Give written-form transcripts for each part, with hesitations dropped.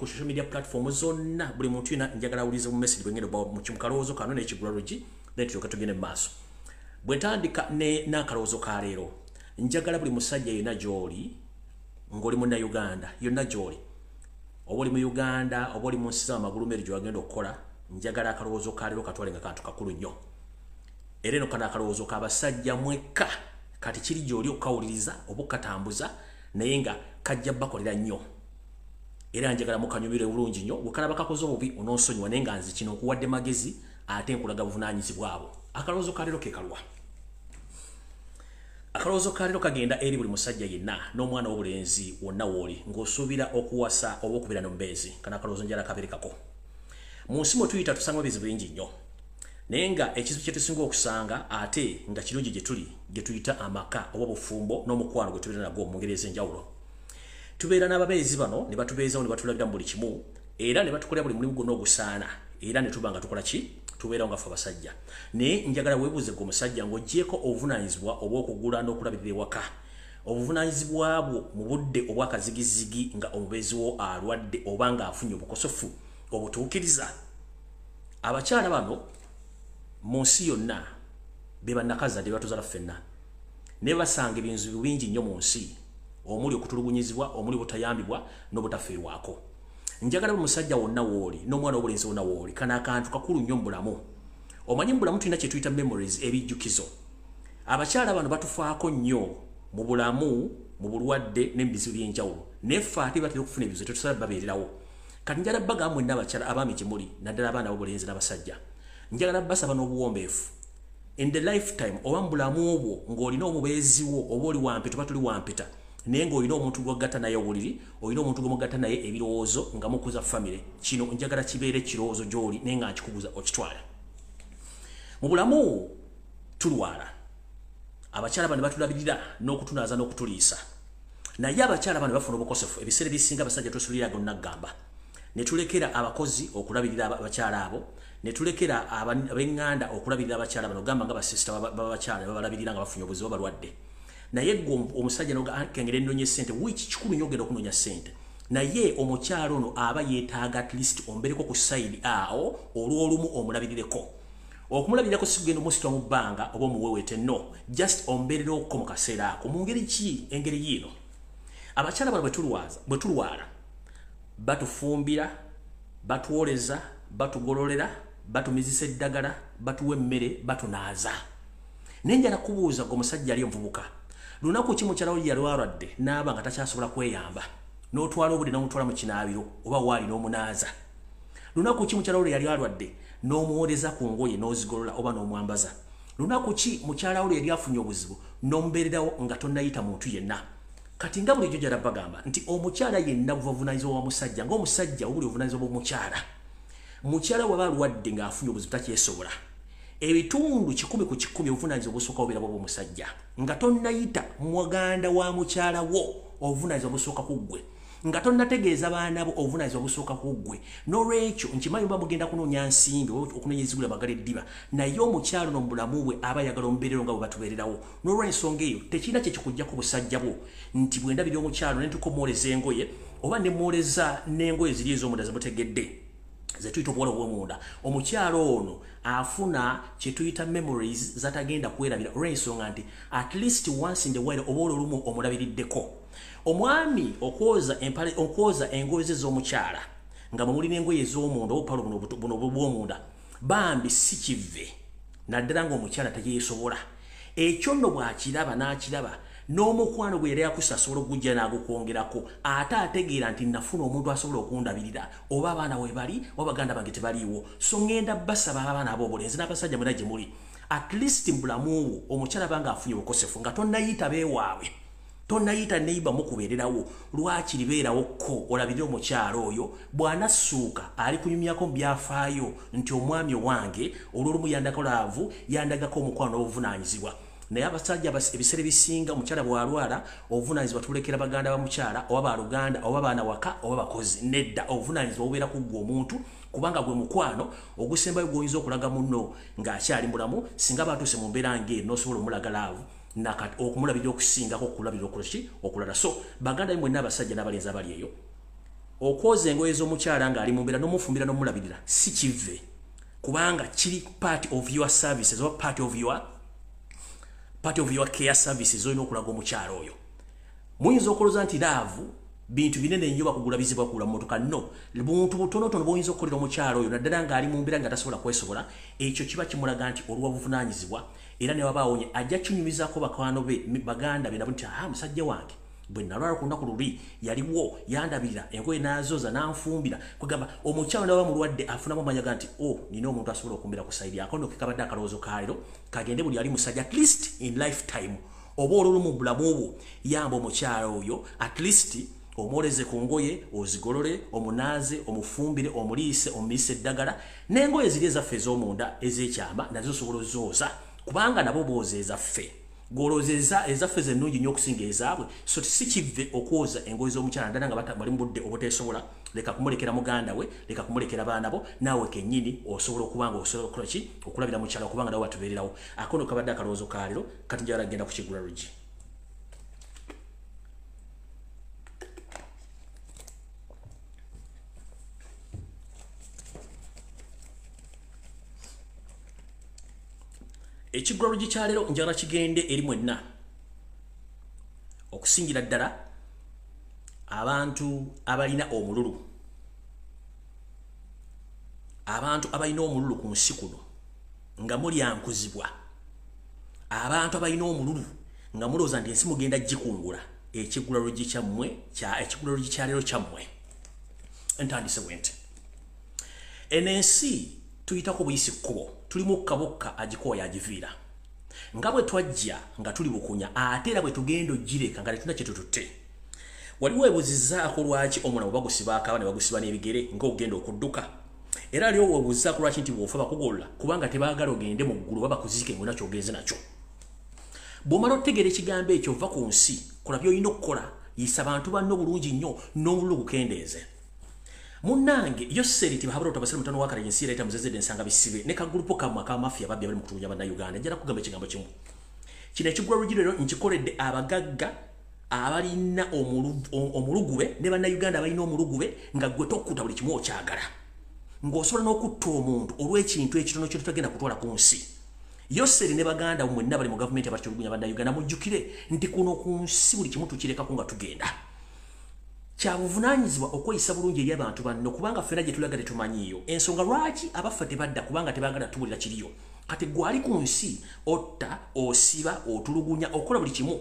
ku social media platform zonna. Buli muntu yenna njagala awulize mu message bwengenda mu kalowoozo kano n'ekigula luggi, then tulyoke tugende mu maaso. Bwe ntandika n'akalowoozo ka leero, njagala buli musajja yenna gy'oli, ng'oli Munnayuganda yonna gy'oli, oba oli mu Uganda oba oli mu nsi z'amagulu meeri gy'wagenda okukola, njagala akalowoozo ka leero katwale nga kantu kakulu nnyo. Era eno kano akalowoozo k'abasajja mwekka. Kati kiri gy'oli okukawuliriza oba okukatambuza, naye nga kajja bakolera nnyo, era njagala mukanyumire bulungi nnyo. Bwe kakoze obubi onoonsonyiwa, naye nga nze kino nkuwadde magezi ate nkulaga buvunaanyizibwa abo. Akalowoozo ka leero ke kalwa. Akalowoozo ka leero kagenda eri buli musajja yenna n'omwana w'obulenzi wonna w'oli ng'osuubira okuwasa oba okubeera n'omubeezi. Kano akalowoozo njala kaberekako. Mu nsi mwe tuyita tusanga ebizibu bingi nnyo, naye nga ekizibu kye tusinga okusanga ate nga kirungi gye tuli, gye tuyita amaka oba obufumbo n'omukwano gwe tubeera nagwo mu ngeri ez'enjawulo, tubeera n'ababeezi bano ne batubeezawo ne batulabira mu buli kimu, era ne batukolera buli mulimu gwonna ogusaana, era ne tuba nga tukola ki? Tubeerawo nga ffe abasajja. Naye njagala weebuuze gwe omusajja, ng'oggyeeko obuvunaanyizibwa obw'okugula n'okulabirira ewaka, obuvunaanyizibwa bwo mu budde obwakazigizigi nga omubeezi wo alwadde oba ng'afunye obukosofu, obutuukiriza? Abakyala bano mu nsi yonna be bannakazadde batuzala ffenna, ne basanga ebizibu bingi nnyo mu nsi, omuli okutulugunyizibwa, omuli obutayambibwa n'obutafiirwako. Njagala buli musajja wonna wooli n'omwana w'obulenzi wonna wooli, kano akantu kakulu nnyo mu bulamu. Omanyi mu bulamu tulina kye tuyita memories, ebijjukizo. Abakyala bano batufaako nnyo mu bulamu, mu bulwadde n'ebizibu by'enjawulo, naye ffe ate batera okufuna ebizibu tetusobola babeererawo. Kati njagala bagamba mwenna abakyala, abaami gye muli, naddala abaana b'obulenzi n'abasajja, njagala basaba n'obuwombeefu, in the lifetime oba mu bulamu obwo ng'olina omubeezi wo, oba oli wampeta oba toli wampeta, naye ng'olina omuntu gw'ogatta naye obuliri, olina omuntu gw'omugatta naye ebirowoozo nga mukuza famire, kino njagala kibeere ekirowoozo gy'oli, naye nga nkikubuza okitwala. Mu bulamu tulwala, abakyala bano batulabirira n'okutunaaza n'okutuliisa, naye abakyala bano bafuna obukosefu. Ebiseera ebisinga abasajja tusulira gonna gamba ne tulekera abakozi okulabirira abakyala abo, ne tulekera ab'eŋŋanda okulabirira abakyala bano, gamba nga basisita babakyala babalabirira nga bafunye obuzibu, balwadde. Naye gwe omusajja kengere nnonye ssente, wiiki kikulu nnyo ogenda okunoonya ssente, naye omukyala ono aba yeetaaga at least ombereko ku side awo olw'olumu omulabirireko. Okumulabirirako si kugenda omusitwa mu bbanga oba omuweweete, no, just ombeerereko mu kaseera ako. Mu ngeri ki? Engeri yiino: abakyala bano bwe tulwala batufumbira, batwoleza, batugololera, batumizisa eddagala, batuwa emmere, batunaaza. Naye njala kubuuza gwe omusajja ali omuvubuka, lunaku ki mukyala we yalwalwadde n'aba nga takyasobola kweyamba n'otwala obudde n'omutwala mu kinaabiro oba waali n'omunaaza? Lunaku ki mukyala we yali alwadde n'omuwoleza ku ngoye n'ozigolola oba n'omwambaza? Lunaku ki mukyala we yali afunye obuzibu n'omubeererawo nga tonnayita muntu yenna? Kati nga bulijjo gyala bagamba nti omukyala yenna buvunaanyizibwa wa musajja, ng'omusajja obuli obuvunaanyizibwa bw'omukyala. Mukyala waba alwadde ng'afunye obuzibu takyesobola, ebitundu 100% obuvunaanyizibwa obusooka bubeera bw'omusajja. Nga tonnayita muganda wa mukyala wo, obuvunaanyizibwa busooka ku ggwe. Nga tonnategeeza baana bo, obuvunaanyizibwa busooka ku ggwe. N'olwekyo nkimanyi muba mugenda kunoonya nsimbi oba okunoonya ezigula bagala eddiba, naye omukyalo no mu bulamu bwe aba ayagala omubeerero nga bwe batubeererawo. N'olwensonga eyo tekirina kye kikuggyako busajja bwo nti bwe ndabira omukyalo ne ntuuka omwoleza engoye oba ne mwoleza n'engoye ziri ez'omunda zemutegedde ze tuyita obuwala obw'omunda, omukyalo ono afuna kye tuyita memories zatagenda kwerabira, olw'ensonga nti at least once in the while oba olwolumu omulabiriddeko. Omwami okwoza empale, okwoza engoye ze z'omukyala nga mwe muli n'engoye ez'omunda, obupale buno bw'omunda, bambi si kive, naddala ng'omukyala teyeesobola. Ekyo nno bw'akiraba n'akiraba n'omukwano gwe yali akusa asobola okugujja n'agukwongerako, ate ategeera nti nafuna omuntu asobola okundabirira, oba abaana we bali oba baganda bange tebaliiwo. So ŋŋenda basaba abaana ab'obulenzi n'abasajja mwena gye muli, at least mu bulamu bwo omukyala banga afunye obukosefu, nga tonnayita beewaabwe, tonnayita neighbor mukubeererawo, lwakiri beerawo ko olabirire omukyala oyo. Bw'anassuuka ali kunyumyako mu byafaayo nti omwami owange olw'olumu yandako love, yandagako omukwano n'obuvunaanyizibwa. Naye abasajja ebiseera ebisinga omukyala bw'alwala, obuvunaanyizibwa tulekera baganda ba mukyala oba baluganda oba baana waka oba bakozi. Nedda, obuvunaanyizibwa bubeera ku ggwe omuntu, kubanga gwe mukwano ogusembayo gw'oyinza okulaga munno ng'akyali mulamu. Singa batuuse mu mbeera ng'eno, n'osobola omulaga love nakati okumulabirira okusingako okulabirira okulaki okulala. So baganda mwenna abasajja n'abalenzi abali eyo, Okwoza engoye z'omukyala ng'ali mu mbeera n'omufumbira n'omulabirira si kive, kubanga kiri part of your services oba part of your care services olina okulaga omukyala oyo. Muyinza okulowooza nti love bintu binene nnyo bakugula bizibu bakugula mmotoka. No, buntu butonotono bw'oyinza okukolera omukyala oyo naddala ng'ali mu mbeera nga tasobola kwesobola. Ekyo kiba kimulaga nti olwa buvunaanyizibwa, era ne waba awonye ajja kinyumizaako bakwano be, baganda be nabo nti aha, musajja wange bwe nalwala ku lunaku luli yaliwo, yandabirira, engoye n'azooza n'anfumbira. Kugamba omukyala n'aba mulwadde afunamu amanya ga nti oh, nina omuntu asobola okumbera ku sayidi. Akono ke kabadde akalowoozo ka leero kagende buli ali musajja at least in lifetime oba olwo mu bulamu bwo yamba omukyala oyo, at least omwoleze ku ngoye, ozigolole, omunaaze, omufumbire, omuliise, omumiise eddagala. N'engoye ziri ezaffe ez'omunda ez'ekyama nazo osobola ozooza, kubanga nabo booza ezaffe. Gw'olowooza ezaffe zennungi nnyo okusinga ezaabwe. So si kive okwoza engoye z'omukyala naddala nga bali mu budde obuteesobola. Leka kumulekera muganda we, leka kumulekera baana bo, naawe kennyini osobola okuba nga osobola okukola ki, okulabira mukyala, kubanga nabo batubeererawo. Akono kabadde akalowoozo ka leero. Kati njagala kugenda ku kigula luggi. Ekigula luggi kya leero njagala kigende eri mwenna, okusingira ddala abantu abalina omululu, abantu abalina omululu ku nsi kuno nga mulyankuzibwa, abantu abalina omululu nga mulowooza nti ensi mugenda gikungula. Ekigula luggi kyammwe, ekigula luggi kya leero kyammwe. Ntandise bwe nti eno ensi tuyitako buyisi kkubo, tuli mukka bokka agikooya agiviira. Nga bwe twajja nga tuli bukunya, ate era bwe tugenda ogireka nga tetulina kye tututte. Wali weebuuzizzaako lwaki omulamu bagusiba akaba ne bagusiba n'ebigere ng'ogenda okudduka? Era aliwo weebuuzizzaako lwaki nti bw'ofa bakugolola? Kubanga tebaagala ogende mu ggulu oba bakuziike ng'olina ky'ogenze nakyo. Bw'omala otegeera ekigambo ekyo, ova ku nsi, kola by'olina okukola, yisa bantu banno bulungi nnyo n'omululu gukendeeze. Munnange Yoseri Tibahabura otabasira mutano wa kale ensi ereeta muzezedde ensanga bisibe ne kagulupu kammwe akamafiya babbi abali mu kutulugunya Bannayuganda. Njala kugamba ekigambo kimu. Kino ekigula luggi leero nkikoledde abagagga abalina omulugube ne Bannayuganda abalina omulugube, nga gwe tokkuta buli kimu okyagala, ng'osobola n'okutta omuntu olw'ekintu ekitono kye tutagenda kutwala ku nsi. Yoseri ne baganda mwenna bali mu gavumenti abatulugunya Bannayuganda, mujjukire nti kuno ku nsi buli kimu tukirekako nga tugenda. Kyabuvunaanyizibwa okweyisa bulungi eri abantu banno, kubanga ffenna gye tulaga tetumanyiiyo. Ensonga lwaki abaffe tebadda, kubanga tebaagala tubulira kiriyo. Kati gwali ku nsi otta, osiba, otulugunya, okola buli kimu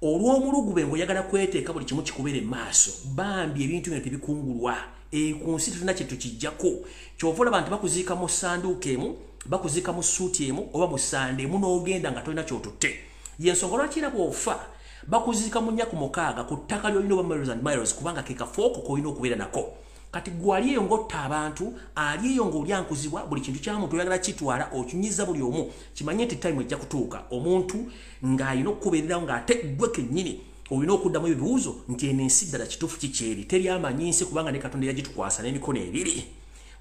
olw'omulugube ng'oyagala kweteeka buli kimu kikubeere maaso. Bambi ebintu bino tebikungulwa. Ku nsi tetulina kye tukijjako. Kyova olaba nti bakuziika mu ssanduuko emu, bakuziika mu ssuuti emu oba mu ssande emu n'ogenda nga tolina ky'otutte. Yensonga lwaki era bw'ofa bakuziika mu 4 ku 6 ku ttaka ly'olina oba miles and miles, kubanga ke kafooko k'olina okubeera nako. Kati gwe ali eyo ng'otta abantu, ali eyo ng'olyankuzibwa, buli kintu kya muntu oyagala kitwala, okinyiza buli omu, kimanye nti time ejja kutuuka omuntu ng'alina okukubeererawo ng'ate gwe kennyini olina okuddamu ebibuuzo nti eno ensi ddala kituufu kikyeri. Teri amanyi nsi, kubanga ne Katonda yagitukwasa n'emikono ebiri.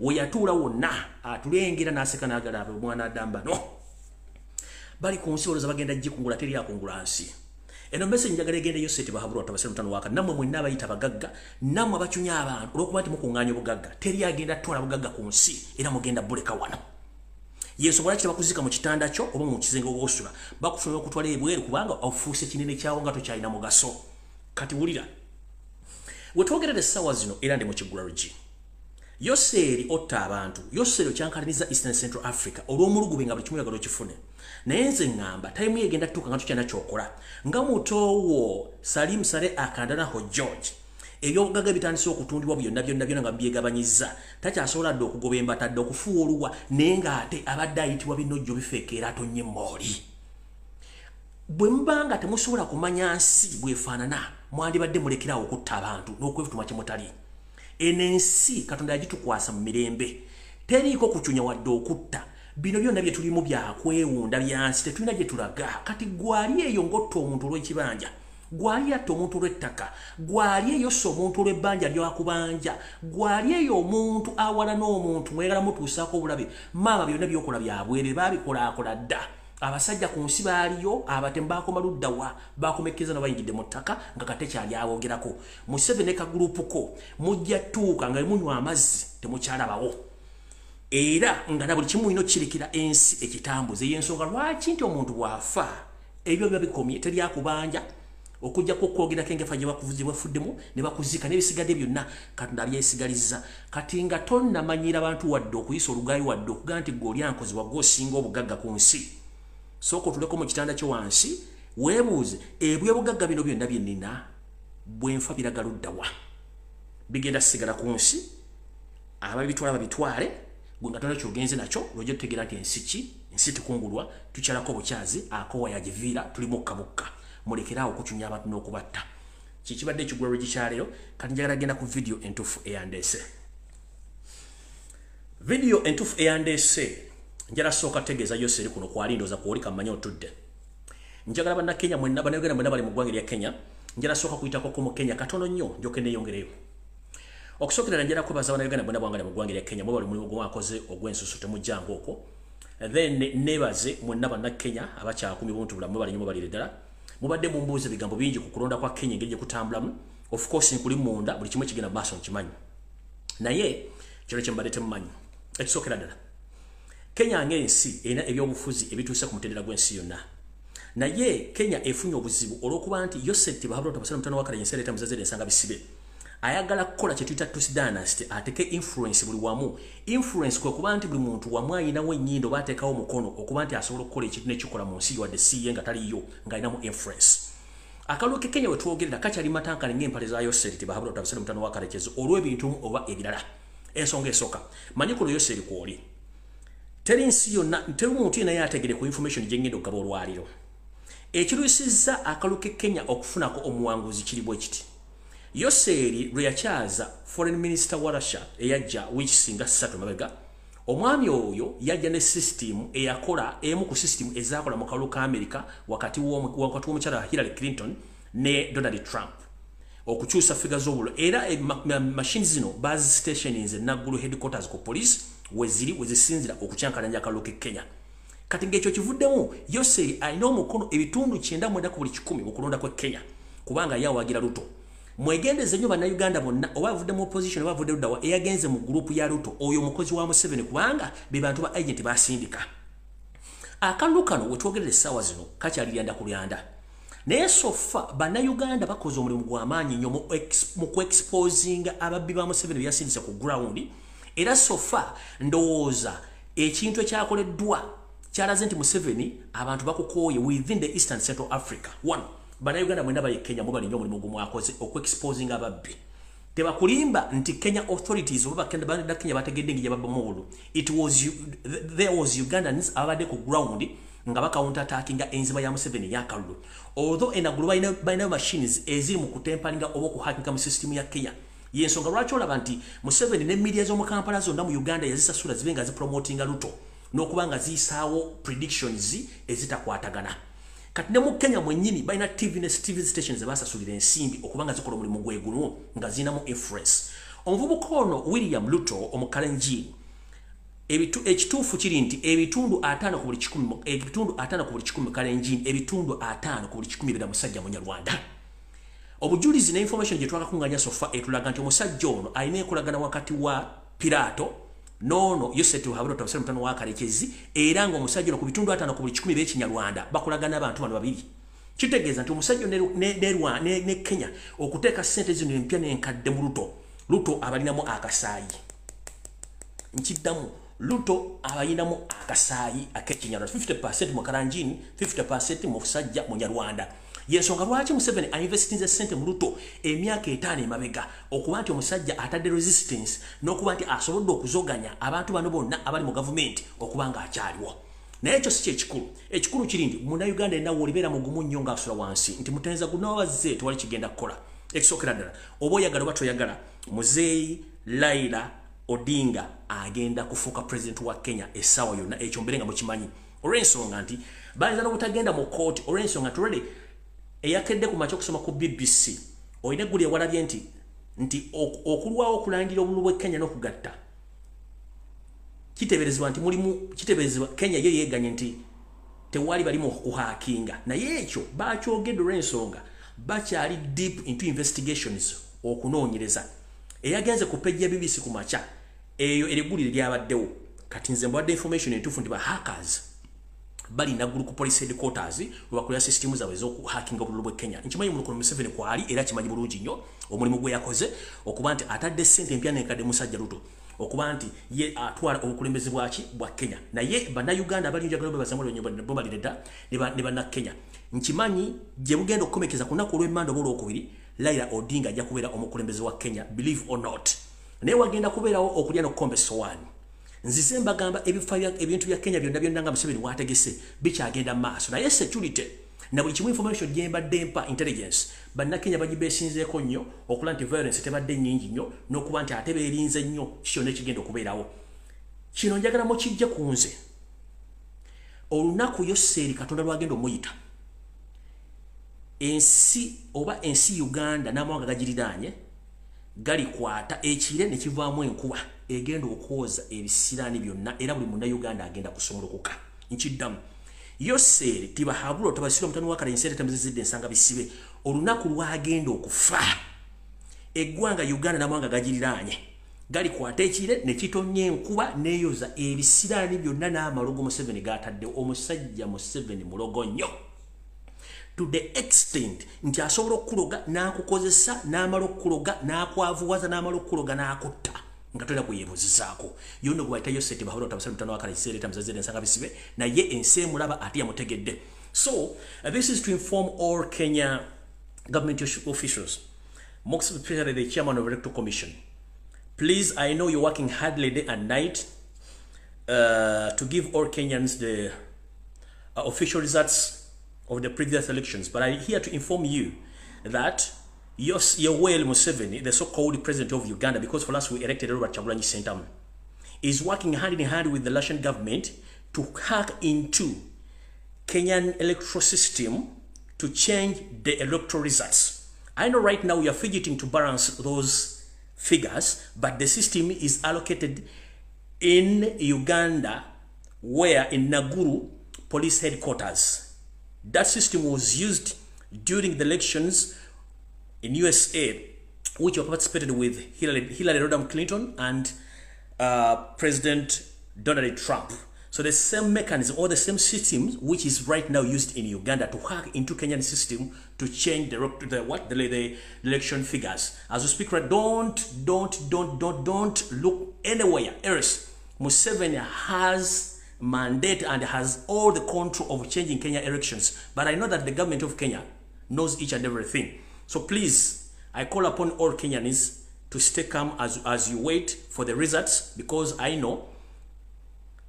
We yatuula wonna atulengera n'aseka n'agala omwana adamba no bali ku nsi olowooza bagenda gikungula. Teri akungula nsi. Eno message njagala egende Yoseti Bahabura otabasira mutano waka, nammwe mwenna abayita abagagga, nammwe abacunya abantu olw'okuba nti mukuŋŋaanya obugagga. Teri agenda twala bugagga ku nsi, era mugenda buleka wano. Yensonga lwaki tebakuzika mu kitanda kyo oba mu kisenge oba osula, bakufuna okutwala ebweru, kubanga ofuuse kinene kyawo nga tokyalina mugaso. Kati wulira we twogerera essaawa zino, era ndi mu kiggula luggi. Yoseeri otta abantu, Yoseeri okyankalaniza Eastern Central Africa olw'omulugube nga buli kimu oyagala okifune. Naye nze ŋŋamba time egenda tutuuka nga tukyalina kyokola. Nga mutoowo Salim Saleh Akandwanaho George, ebyobugagga bitandise okutundibwa byonna byonna byonna nga byegabanyiza, takyasobola dde okugoba embata, dde okufuuwa oluwa, naye ng'ate abadde ayitibwa binojjo bifeekeera atonye emmooli. Bwe muba nga temusobola kumanya nsi bwefaanana, mwandibadde mulekerawo okutta abantu n'okwefutuma kye mutali. Eno ensi Katonda yagitukwasa mu mirembe, teriiko kucunya wadde okutta. Bino byonna bye tulimu byakwewunda byansi, tetulina gye tulaga. Kati gwali eyo ng'otta omuntu olw'ekibanja, gwali atta omuntu olw'ettaka, gwali eyo ssa omuntu olw'ebbanja lyakubanja, gwali eyo omuntu awala n'omuntu mweyagala mutuusaako obulabe. Maama, byonna byokola byabwerere, babikolaakola dda. Abasajja ku nsi baaliyo, abatemu bakoma ludda wa? Bakomekkeza nabayingidde mu ttaka nga katekyali aboogerako. Museveni ne kagurupu ko mujja tuuka nga munywa amazzi temukyalabawo, era nga na buli kimu mulina okkirekera ensi ekitambuze. Y'ensonga lwaki nti omuntu bw'afa ebyo biba bikomye, teryakubanja okujjako okwogerako engefa gye bafuddemu ne bakuziika, n'ebisigadde byonna Katonda abyesigalizza. Kati nga tonnamanyira bantu wadde okuyisa olugayi, wadde okugaa nti gwe olyankozebwa, gwe osinga obugagga ku nsi, sooka otuleko mu kitanda kyo wansi, weebuuze ebyobugagga bino byonna bye nnina bwe nfa biraga luddawa? Bigenda sigala ku nsi, ababitwala babitwale, gwe nga tolina kyogenze nakyo, lwojja tutegeera nti ensi ki? Ensi tekungulwa, tukyalako obukyazi, akowa yagiviira, tuli mukka bukka. Mulekeraawo okucunya abantu n'okubatta. Kikibadde ekigula lwegikyaleero. Kati njagala genda ku vidiyo entuufu eyandeese. Vidiyo entuufu eyandeese, njala sooka tegeeza yose eri kuno kwali ndooza kwoli kamanye otudde. Njagala bannakenya mwenna, bannayuganda mwenna bali mu ggwanga erya Kenya, njala sooka kuyitako ku mu Kenya katono nnyo, njoke neeyongereyo. Okusookera njala kwebaza bannayuganda mwenna bwangala mu ggwanga erya Kenya, mwebali omulimu gwe ogw'ensusu, temujjanga okwo. Then nebaze mwenna bannakenya abakyakumya obuntu bulamu, mwebali nnyo, mwebalire ddala. Mubadde mumbuuza ebigambo bingi ku kulonda kwa Kenya, engeri gye kutambulamu. Of course nkuli munda, buli kimu ekigenda mu maaso nkimanyi, naye kino kye mbadde temumanyi. Ekisookera ddala, Kenya ng'ensi erina ebyobufuzi ebituuse ku mutendera gw'ensi yonna, naye Kenya efunye obuzibu olw'okuba nti Yoseri Tibuhaburwa Tabasala mutano wa Kale, ensi ereeta muzazere ensanga bisibe, ayagala kukola kye tuyita Tutsi dynasty, ateke influence buli wamu. Influence kwe kuba nti buli muntu wamu ayinawo ennyindo oba ateekawo omukono okuba nti asobola okukola ekintu nekikola mu nsi wadde si ye nga taliyo, ng'alinamu influence. Akalulu ke Kenya we twogerera kakyali matankane ng'empale za Yoseri Tibuhaburwa Tabasala mutano wa Kalekezi olw'ebintu oba ebirala. Ensonga esooka, manyi kuno Yoseri kwoli, teri nsi yonna, teri muntu yenna yategere ku information gye ngenda okugaba olwaliro. Ekirwisizza akalulu ke Kenya okufunako omuwanguzi kiri bwe kiti: Yoseeri lwe yakyaza foreign minister wa Russia eyajja wiiki singa 3 mabega, omwami oyo yajja ne system eyakola emu ku system ezakola mu kalulu ka America wakati w'omukyala Hillary Clinton ne Donald Trump, okukyusa figure z'obululu. Era machines zino bazi stationings Naggulu headquarters ku police weziri, wezisinzira okukyankalanya akalulu ke Kenya. Kati ng'ekyo kivuddemu, Yoseeri alina omukono 99% ku buli 100 mu kulonda kw'e Kenya, kubanga yawagira Ruto. Mwegendeze nnyo bannayuganda bonna, oba avudde mu opposition oba avudde luddawa, eyagenze mu gurupu ya Ruto oyo omukozi wa Museveni, kubanga be bantu ba agent basindika. Akalulu kano wetwogerera essaawa zino kakyali lyanda ku lyanda, naye so far bannayuganda bakoze omulimu gw'amaanyi nnyo mu kuexposinga ababbi ba Museveni byasindise ku ground. Era so far ndowooza ekintu ekyakoleddwa kyalaze nti Museveni abantu bakukooye within the Eastern Central Africa. One, bannayuganda mwena bali Kenya, mubali nnyo omulimu gumwakoze okuexposinga ababbi. Tebakulimba nti Kenya authorities oba bannakenya Kenya bategedde engeri gyebabbamu obululu. It was there was Ugandans ababadde ku ground nga bacounter attackinga enziba ya Museveni yakalulu, although enagulu balinayo machines eziri mu kutamperinga oba okuhackinga mu system ya Kenya. Yensonga lwaki olaba nti Museveni ne media z'omu Kampala zonna mu Uganda yazisasula zibe nga zipromotinga Ruto n'okuba nga ziyisaawo predictions ezitakwatagana. Kati ne mu Kenya mwennyini balina TV ne TV stations zebasasulira ensimbi okuba nga zikola omulimu gwe gumu nga zirinamu influence. Omuvubuka ono William Ruto omukalenjin, ekituufu kiri nti 50% ku buli 100, 50% ku buli 100 Kalenjin, 50% ku buli 100 bira musajja Munyarwanda. Obujulizi ne information gye twakakunganya so far etulaga nti omusajja ono alina enkolagana wakati wa Pirato noono Yosef Tibuhaburwa Tabasala mutano wa Karekezi, era ng'omusajja ono ku 50% ku buli 100 b'Ekinyarwanda bakolagana abantu bano babiri. Kitegeeza nti omusajja ne Kenya okuteeka ssente zino empya n'enkadde mu Ruto, Ruto abalinamu akasaayi. Nkiddamu, Ruto abalinamu akasaayi ak'Ekinyarwanda, 50% mu Karanjini, 50% mu musajja Munyarwanda. Yensonga lwaki Museveni ainvestinze sente mu Ruto emyaka 5 emabega, okuba nti omusajja atadde resistance n'okuba nti asobodde okuzoganya abantu bano bonna abali mu gavumenti okuba nga akyaliwo. Naye ekyo si kyekikulu. Ekikulu kiri nti Munnayuganda ennawe olibeera mugumu nnyo ng'asula wansi nti mutenza gunawabazze, tewali kigenda kukola. Ekisookera ddala, oba oyagala oba toyagala, muzeeyi Raila Odinga agenda kufuuka president wa Kenya essaawa yonna. Ekyo mbere nga mukimanyi, olw'ensonga nti bayinza n'obutagenda mu kooti, olw'ensonga nti already eyakedde ku makya okusoma ku BBC olina eggulu ewalabye nti okulwawo okulangira obululu bw'e Kenya n'okugatta kiteeberezebwa nti mulimu, kiteeberezebwa Kenya yo yeeganye nti Tewali bali mu kuhackinga. Naye ekyo bakyogedde olw'ensonga bakyali deep into investigations, okunoonyereza. Eyagenze ku page ya BBC ku makya, eyo eggulire lyabaddewo. Kati nze mbadde information entuufu nti ba hackers bali Naguru ku police headquarters webakolera system zaabwe ez'okuhackinga obululu bw'e Kenya. Nkimanyi mulukono Museveni kwali, era kimanyi bulungi nnyo omulimu gwe yakoze okuba nti atadde ssente empya n'enkadde musajja Ruto okuba nti ye atwala obukulembeze bwaki bwa Kenya. Naye bannayuganda abali njagala bebazamu bo balire dda ne bannakenya. Nkimanyi gye bugenda okukomekeza ku lunaku olw'emmanda oba olwokubiri, Raila Odinga ajja kubeera omukulembeze wa Kenya, believe or not. Naye wagenda kubeerawo okulya n'okukomba essowaani. Nzize mbagamba ebifa ebintu bya Kenya byonna byonna nga Museveni wategese bikyagenda mu maaso, naye security na buli kimu, information gye mbadde mpa intelligence, bannakenya bagibeesinzeeko nnyo okulaba nti violence tebadde nnyingi nnyo n'okuba nti ate beerinze nnyo kyonna ekigenda okubeerawo. Kino njagala mukijje ku nze. Olunaku Yoseeri Katonda lwagenda omuyita, ensi oba ensi Uganda n'amawanga gagiriraanye galikwata ekire ne kivaamu enkuba egenda okwoza ebisiraani byonna, era buli munnayuganda agenda kusumulukuka. Nkiddamu, Yoseeri Tibahabula otabasira omutani wa kale, ensi etamizizidde ensanga bisibe, olunaku lwagenda okufa, eggwanga Uganda n'amawanga gagiriraanye galikwata ekire ne kitonnya enkuba neeyoza ebisiraani byonna n'amalogo Museveni g'ataddewo. Omusajja Museveni mulogo nnyo to the extent nti asobola okukuloga n'akukozesa, n'amala okukuloga n'akwavuwaza, n'amala okukuloga n'akutta nga tolina kuyeebuuzizaako. Yono gwe bayita Yoseti Bahabula otabasira mutano wa kale, ekiseera etamizazidde ensanga bisibe, naye ensi emulaba ate yamutegedde. So this is to inform all Kenya government officials, most especially the chairman of the Electoral Commission. Please, I know you're working hardly day and night to give all Kenyans the official results of the previous elections, but I'm here to inform you that Yoweri Museveni, the so-called president of Uganda, because for us we elected Robert Kyagulanyi Ssentamu, is working hand in hand with the Russian government to hack into Kenyan electoral system to change the electoral results. I know right now we are fidgeting to balance those figures, but the system is allocated in Uganda, where in Naguru police headquarters. That system was used during the elections in USA, which were participated with Hillary Rodham Clinton and President Donald Trump. So the same mechanism or the same system which is right now used in Uganda to hack into Kenyan system to change the election figures. As we speak right, don't don't don't don't don't look anywhere else. Museveni has mandate and has all the control of changing Kenya elections. But I know that the government of Kenya knows each and everything. So please, I call upon all Kenyans to stay calm as you wait for the results, because I know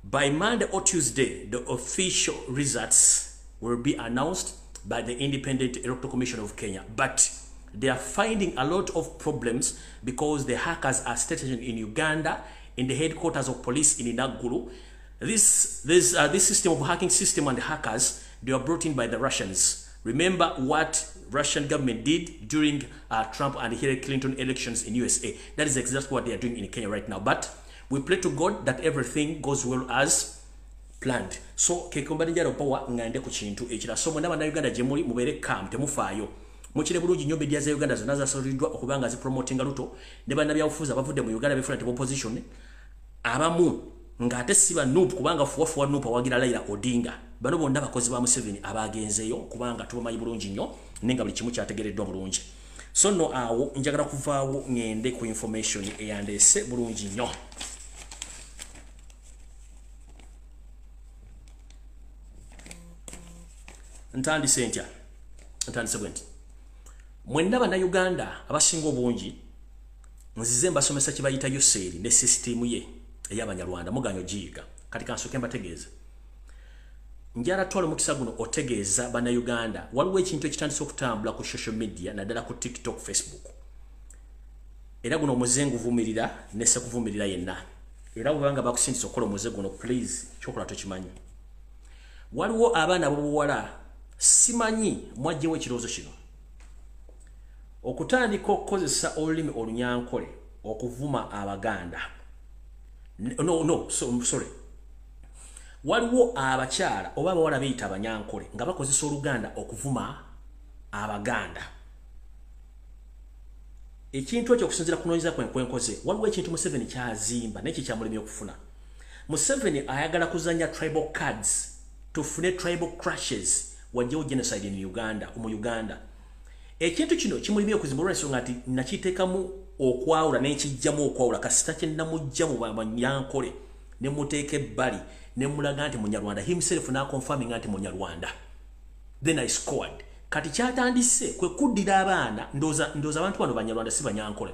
by Monday or Tuesday, the official results will be announced by the Independent Electoral Commission of Kenya. But they are finding a lot of problems because the hackers are stationed in Uganda, in the headquarters of police in Naguru. This system of hacking system and the hackers, they were brought in by the Russians. Remember what Russian government did during Trump and Hillary Clinton elections in USA. That is exactly what they are doing in Kenya right now. But we pray to God that everything goes well as planned. So kekombadde njala power ngande ku kintu ekira. So mwena bannayuganda gye muli, mubeere calm, temufaayo. Mukire bulungi nnyo, media za Uganda zonna zasaliddwa okuba nga zipromotinga Ruto ne bannabyabufuzi abavudde mu Uganda befuna nti opposition abamu ng'ate si ba NUP, kubanga fuwafuwa NUP awagira Raila Odinga. Bano bonna bakozi ba Museveni abagenzeeyo, kubanga tubamanyi bulungi nnyo, naye nga buli kimu kyategereddwa bulungi. So nno awo njagala kuvaawo ŋŋende ku information eyandeese bulungi nnyo. Ntandise ntya? Ntandise bwe nti: mwenna bannayuganda abasinga obungi, nzize mbasomesa kye bayita Yoseeri ne sisitimu ye ey'Abanyarwanda, muganya ogiyiga. Kati kansooke mbategeeza. Njala twala omukisa guno otegeeza bannayuganda, waliwo ekintu ekitandise okutambula ku social media, naddala ku TikTok, Facebook. Era guno omuze nguvumirira nesekuvumirira yenna, era bwebanga bakusindisa okukola omuze guno, please, kyokola tokimanyi. Waliwo abaana abobuwala, simanyi mwajjewo ekirowoozo kino, okutandika okukozesa olulimi Olunyankole okuvuma Abaganda. No, so, sorry, Waliwo abakyala oba abawala beyita abanyankole nga bakozesa Oluganda okuvuma Abaganda. Ekintu ekyo okusinziira ku kunoonyereza kwe nkwenkoze, waliwo ekintu Museveni kyazimba naye kikyamulemye okufuna. Museveni ayagala kuzannya tribal cards, tufune tribal crashes, wajjewo genocide in Uganda, mu Uganda. Ekintu kino kimulimye okuzimba olw'ensonga nti nakiteekamu okwawula n'ekijjamu okwawula, kasita kye namujja mu banyankole ne muteeka ebbali ne mulaga nti Munyarwanda, himself n'akonfaminga nti Munyarwanda. Then I scored. Kati kyatandise kwe kuddira abaana, ndowooza abantu bano Banyarwanda si Banyankole,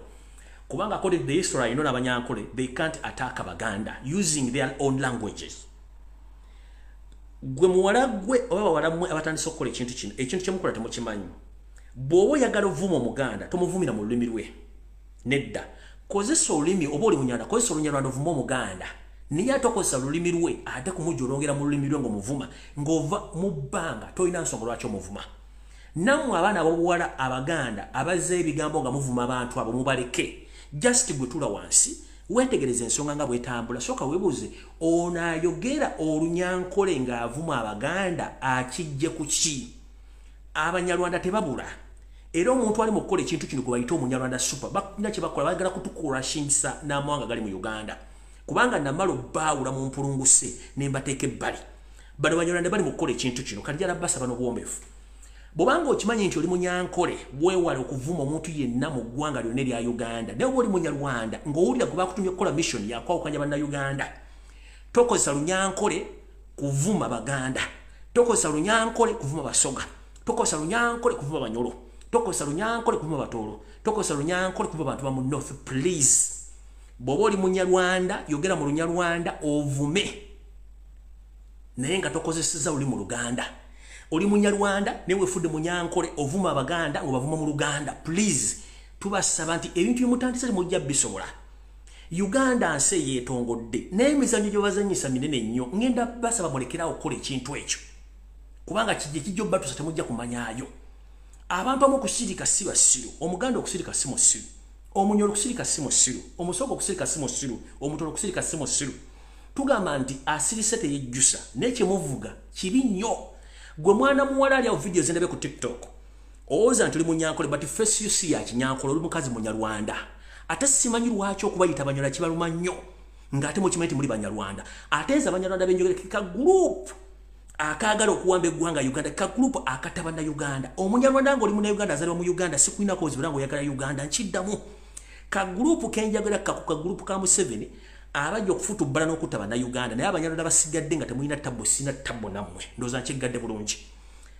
kubanga according to the history I know, n'Abanyankole they can't attack Abaganda using their own languages. Gwe muwala gwe oba bawala mmwe abatandise okukola ekintu kino, ekintu kyemukola temukimanyi. Bw'oba oyagala ovuma Omuganda, tomuvumira mu lulimi lwe, nedda. Kozesa olulimi, oba oli Munyarwanda, kozesa Olunyarwanda ovuma Omuganda, naye ate okozesa lulimi lwe ate kumujolongera mu lulimi lwe ng'omuvuma ng'ova mu bbanga, tolina nsonga lwaki omuvuma. Nammwe abaana ab'obuwala Abaganda abazza ebigambo nga muvuma abantu abo, mubaleke. Just gwe tula wansi weetegereza ensonga nga bwetambula. Sooka weebuuze, ono ayogera Olunyankole ng'avuma Abaganda akijje ku ki? Abanyarwanda tebabula, era omuntu ali mu kukola ekintu kino gwe bayita Omunyarwanda super, balina kye bakola, baagala kutukurashingisa n'amawanga gali mu Uganda, kubanga namala obbaawula mu mpulunguse ne mbateeka ebbali. Bano Banyarwanda bali mu kukola ekintu kino. Kati njala basaba n'obuwombeefu, bw'obanga okimanyi nti oli Munyankole, weewale okuvuma omuntu yenna mu ggwanga lyonna erya Uganda. Naye oba oli Munyarwanda ng'owulira gwe bakutumye okukola mission yakwawukanya Bannayuganda, tokozesa Lunyankole kuvuma Baganda, tokozesa Lunyankole kuvuma Basoga, tokozesa Lunyankole kuvuma Banyolo, tokozesa Lunyankole kuvuma Batoolo, tokozesa Lunyankole kuvuma bantu ba mu North. Please, bw'oba oli Munyarwanda, yogera mu Lunyarwanda ovume, naye nga tokozesezza lulimi Luganda. Oli Munyarwanda naye weefudde Munyankole, ovuma Abaganda ng'obavuma mu Luganda. Please, tubasaba nti ebintu byemutandise temujja bisobola. Uganda nsi eyeetongodde, naye emizannyo gye bazannyisa minene nnyo. Ngenda basaba mulekerawo okukola ekintu ekyo, kubanga kijje kijja obbatuusa, temujja kumanyaayo. Abantu abamu okusirika si basiru. Omuganda okusirika si musiru, Omunyoro okusirika si musiru, Omusoga okusirika si musiru, Omutoro okusirika si musiru. Tugamba nti asirise teyejjusa, naye kyemuvuga kibi nnyo. Gwe mwana muwala ali awo, video zendabe ku TikTok, owooza nti oli Munyankole, but face you si ya Kinyankole, oli mukazi Munyarwanda. Ate simanyi lwaki okubayita Banyarwanda kibaluma nnyo, ng'ate mukimanyi nti muli Banyarwanda. Ate nze Abanyarwanda benjogera ka group akaagala okuwamba eggwanga Uganda, ka group akata Bannayuganda. Omunyarwanda ng'oli Munnayuganda azaalibwa mu Uganda, sikulinako obuzibu ng'oyagala Uganda. Nkiddamu, ka group kenjagala kako ka group ka Museveni abajja okufutubbala n'okutta Bannayuganda. Naye Abanyarwanda basigadde nga temulina tabbo, sina tabbo nammwe. Ndowooza nkiggadde bulungi.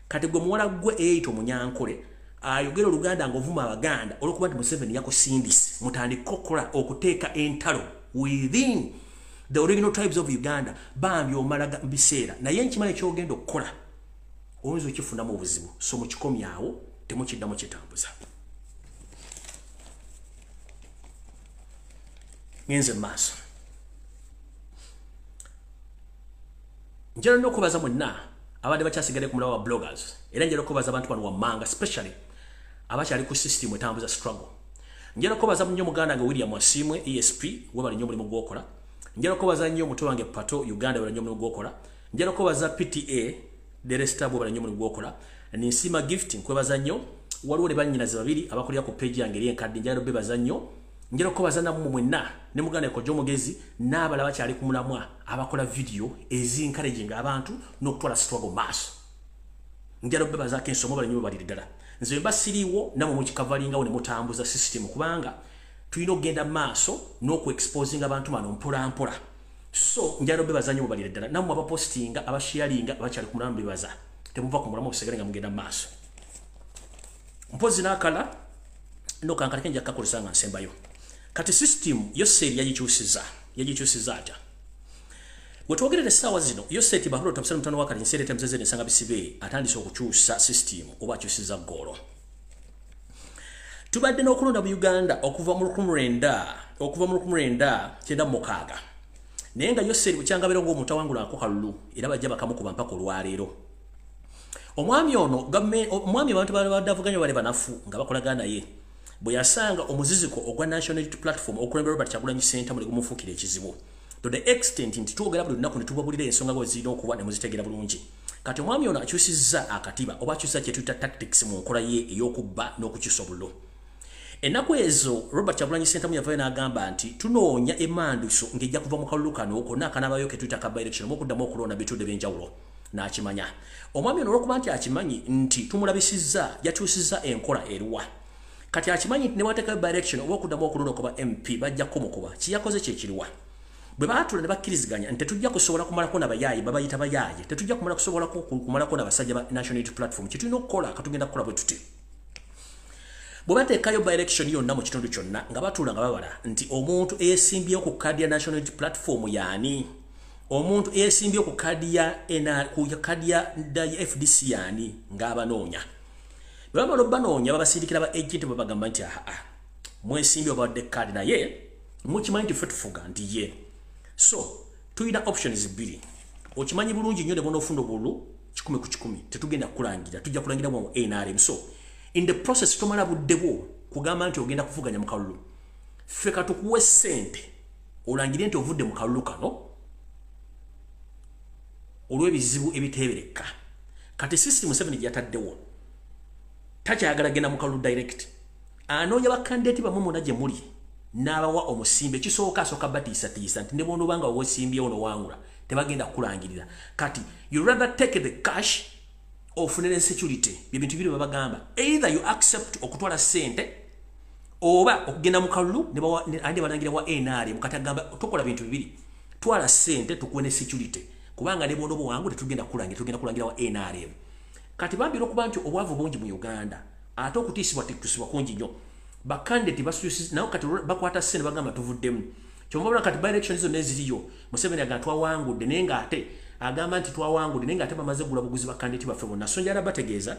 Kati gwe muwala gwe eyeyita Omunyankole ayogera Oluganda ng'ovuma Abaganda olw'okuba nti Museveni yakusindise, mutandike okukola okuteeka entalo within the original tribes of Uganda. Bambi omala biseera, naye nkimanyi kyogenda okukola oyinza okifunamu obuzibu, so mukikomyawo, temukiddamu kitambuza. Ngenze maaso. Njala n'okwebaza mwenna abadde bakyasigadde ku mulawa wa bloggers, era njala okwebaza abantu bano wammanga, especially abakyali ku system etambuza struggle. Njala okwebaza nnyo muganda wange William Asiimwe ESP, webale nnyo omulimu gw'okola. Njala okwebaza nnyo muto wange Pato Uganda, webale nnyo omulimu gw'okola. Njala okwebaza PTA Deresta, webale nnyo omulimu gw'okola. Ninsima Gift, nkwebaza nnyo. Waliwo ne bannyinaze babiri abakolera ku page yange eri enkadde, njala obebaza nnyo. Njala okwebaza nammwe mwenna ne muganda Kojja Omugezi n'abalala bakyali ku mulamwa abakola video ezi encouraging abantu n'okutwala struggle maaso. Njala obebazaako ensonga, bali nnyo, baliri ddala. Nze mba siriiwo, nammwe mukikavalingawo ne mutambuza system, kubanga tulina okugenda maaso n'okuexposinga abantu bano mpola mpola. So njala obebaza nnyo, mubalire ddala. Nammwe abapostinga, abasharinga, abakyali ku mulamwa, bebaza. Temuva ku mulamwa, musigale nga mugenda maaso. Mpozi n'akala no kankaleke, nja kukakozesa nga nsembayo. Kati system Yoseri yagikyusiza, yagikyusiza atya? Wetwogerera essaawa zino, Yoseri Bahulo Tabusana mutano wa kati nseere temzeze ensanga bisibe atandise okukyusa system oba akyusiza ggoolo. Tubadde n'okulonda mu Uganda okuva mu 19 okuva mu 1996, naye nga Yoseri bukyangabira ng'omuntu awangulako kalulu, era bajja bakamukuba mpaka olwaleero. Omwami ono, omwami abantu babadde avuganya bali banafu nga bakolagana naye, bwe yasanga omuziziko ogwa National Unity Platform okulembera Robert Kyagulanyi Ssentamu ne gumufuukira ekizibu, To the extent nti twogera buli lunaku ne tubabulira ensonga bwe zirina okuba ne muzitegeera bulungi. Kati omwami ono akyusizza akatiba oba akyusizza kye tuyita tactics mu nkola ye ey'okubba n'okukyusa obululu. Ennaku ezo Robert Kyagulanyi Ssentamu yavaayo n'agamba nti tunoonya emmanduso ng'ejja kuva mu kalulu kano konna akanaabayo ke tuyita ka by-election oba okuddamu okulonda bitundu eby'enjawulo. N'akimanya. Omwami ono olw'okuba nti akimanyi nti tumulabisizza, yakyusizza enkola eruwa. Kati akimanyi nti ne bw'ateekayo by-election oba okuddamu okulonda okuba MP bajja kumukuba. Kye yakoze kye kiruwa? Bwe baatula ne bakkiriziganya nti tetujja kusobola kumalako na bayaaye, babayita bayaaye, tetujja kumala kusobola kumalako na basajja ba National Unity Platform. Kye tulina okukola katugenda kukola bwe tuti. Bwe bateekayo by-election yonna mu kitundu kyonna nga batuula nga babala nti omuntu eyeesimbyewo ku kaadi ya National Unity Platform y'ani, omuntu eyeesimbyewo ku kaadi ya FDC y'ani, ng'abanoonya. Bwe bamala obbanoonya babasindikira ba agent babagamba nti aa mwesimbye obadde kaadi naye mukimanyi nti ffe tufuga nti ye. So tulina options bbiri. Okimanyi bulungi nnyo ne bw'onoofuna obululu 100 ku 100 tetugenda kukulangira, tujja kulangira mu NRM. So in the process tomala budde bwo kugamba nti ogenda kuvuganya mu kalulu. Ffe katukuwe ssente olangire nti ovudde mu kalulu kano olw'ebizibu ebiteebereka. Kati system 7 gye yataddewo takyayagala genda mu kalulu direct. Anoonya bakandidate bammwe mwonna gye muli n'abawa omusimbi. Ekisooka asooka batiisatiisa nti ne bw'onoba nga weesimbyewo n'owangula tebagenda kukulangirira. Kati you rather take the cash ofune ne security. Bye bintu biri babagamba. Either you accept okutwala ssente oba okugenda mu kalulu ne balangira wa NRM. Kati agamba tukola bintu bibiri, twala ssente tukuwe ne security, kubanga ne bw'onoba owangula tetugenda kukulangira, tugenda kulangira wa NRM. Kati bambira okuba nti obwavu bungi mu Uganda ate okutiisibwa tikusibwa kungi nnyo. Bakandidate basuusiza nawo kati bakwata ssente bagamba tuvuddemu. Kyova olaba kati by-election zonna eziriyo Museveni agamba twawangudde, naye ng'ate agamba nti twawangudde naye ng'ate bamaze kugula buguzi bakandidate baffe bonna. So njagala bategeeza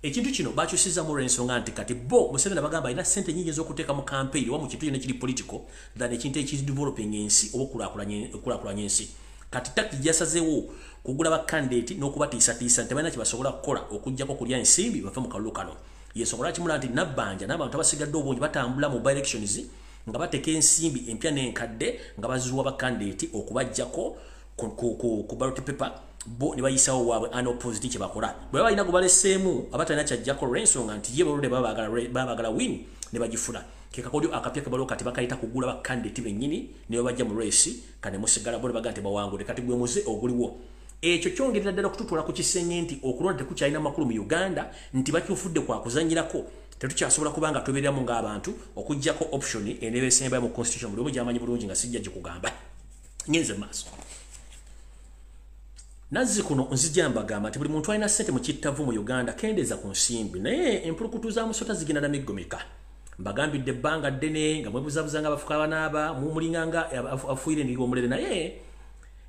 ekintu kino bakyusizzamu olw'ensonga nti kati bo Museveni abagamba alina ssente nnyingi ez'okuteeka mu campaign oba mu kintu kyonna ekiri political than ekintu ekideveloping ensi oba okukulaakulanya ensi. Kati tactic gyasazeewo kugula bakandidate n'okubatiisatiisa nti tebalina kye basobola kukola okuggyako kulya ensimbi bave mu kalulu kano. Yensonga lwaki mulaba nti Nabbanja n'abantu abasigadde obungi batambula mu by-elections nga bateeka ensimbi empya n'enkadde nga baziwa bakandidate okubaggyako ku ballot paper, bo ne bayisawo waabwe unopposed kye bakola. Bwe baba balina gwe baleseemu abatalina kyajjako olw'ensonga nti ye baludde baba baagala win ne bagifuna. Ke kakodyo akapya ke baliwo kati bakayita kugula bakandidate bennyini ne babajja mu race kane musigala bo ne bagamba nti bawangudde. Kati gwe muze oguliwo. Ekyo kyongerera ddala okututwala ku kisenge nti okulonda tekukyalina makulu mu Uganda, nti bakifudde kwa kuzannyirako, tetukyasobola kubanga tubeereramu ng'abantu okuggyako option eneeba esembayo mu constitution buli omu gy'amanyi bulungi nga sijja gikugamba. Ngenze mu maaso. Nazzi kuno nzija mbagamba nti buli muntu alina ssente mu kittavu mu Uganda kendeeza ku nsimbi, naye empulukutu za musota zigenda na miggo meka. Mbagambidde ebbanga ddene nga mwebuzabuza nga abafuka abanaaba mumulinga nga afuuyira endiga omulere, naye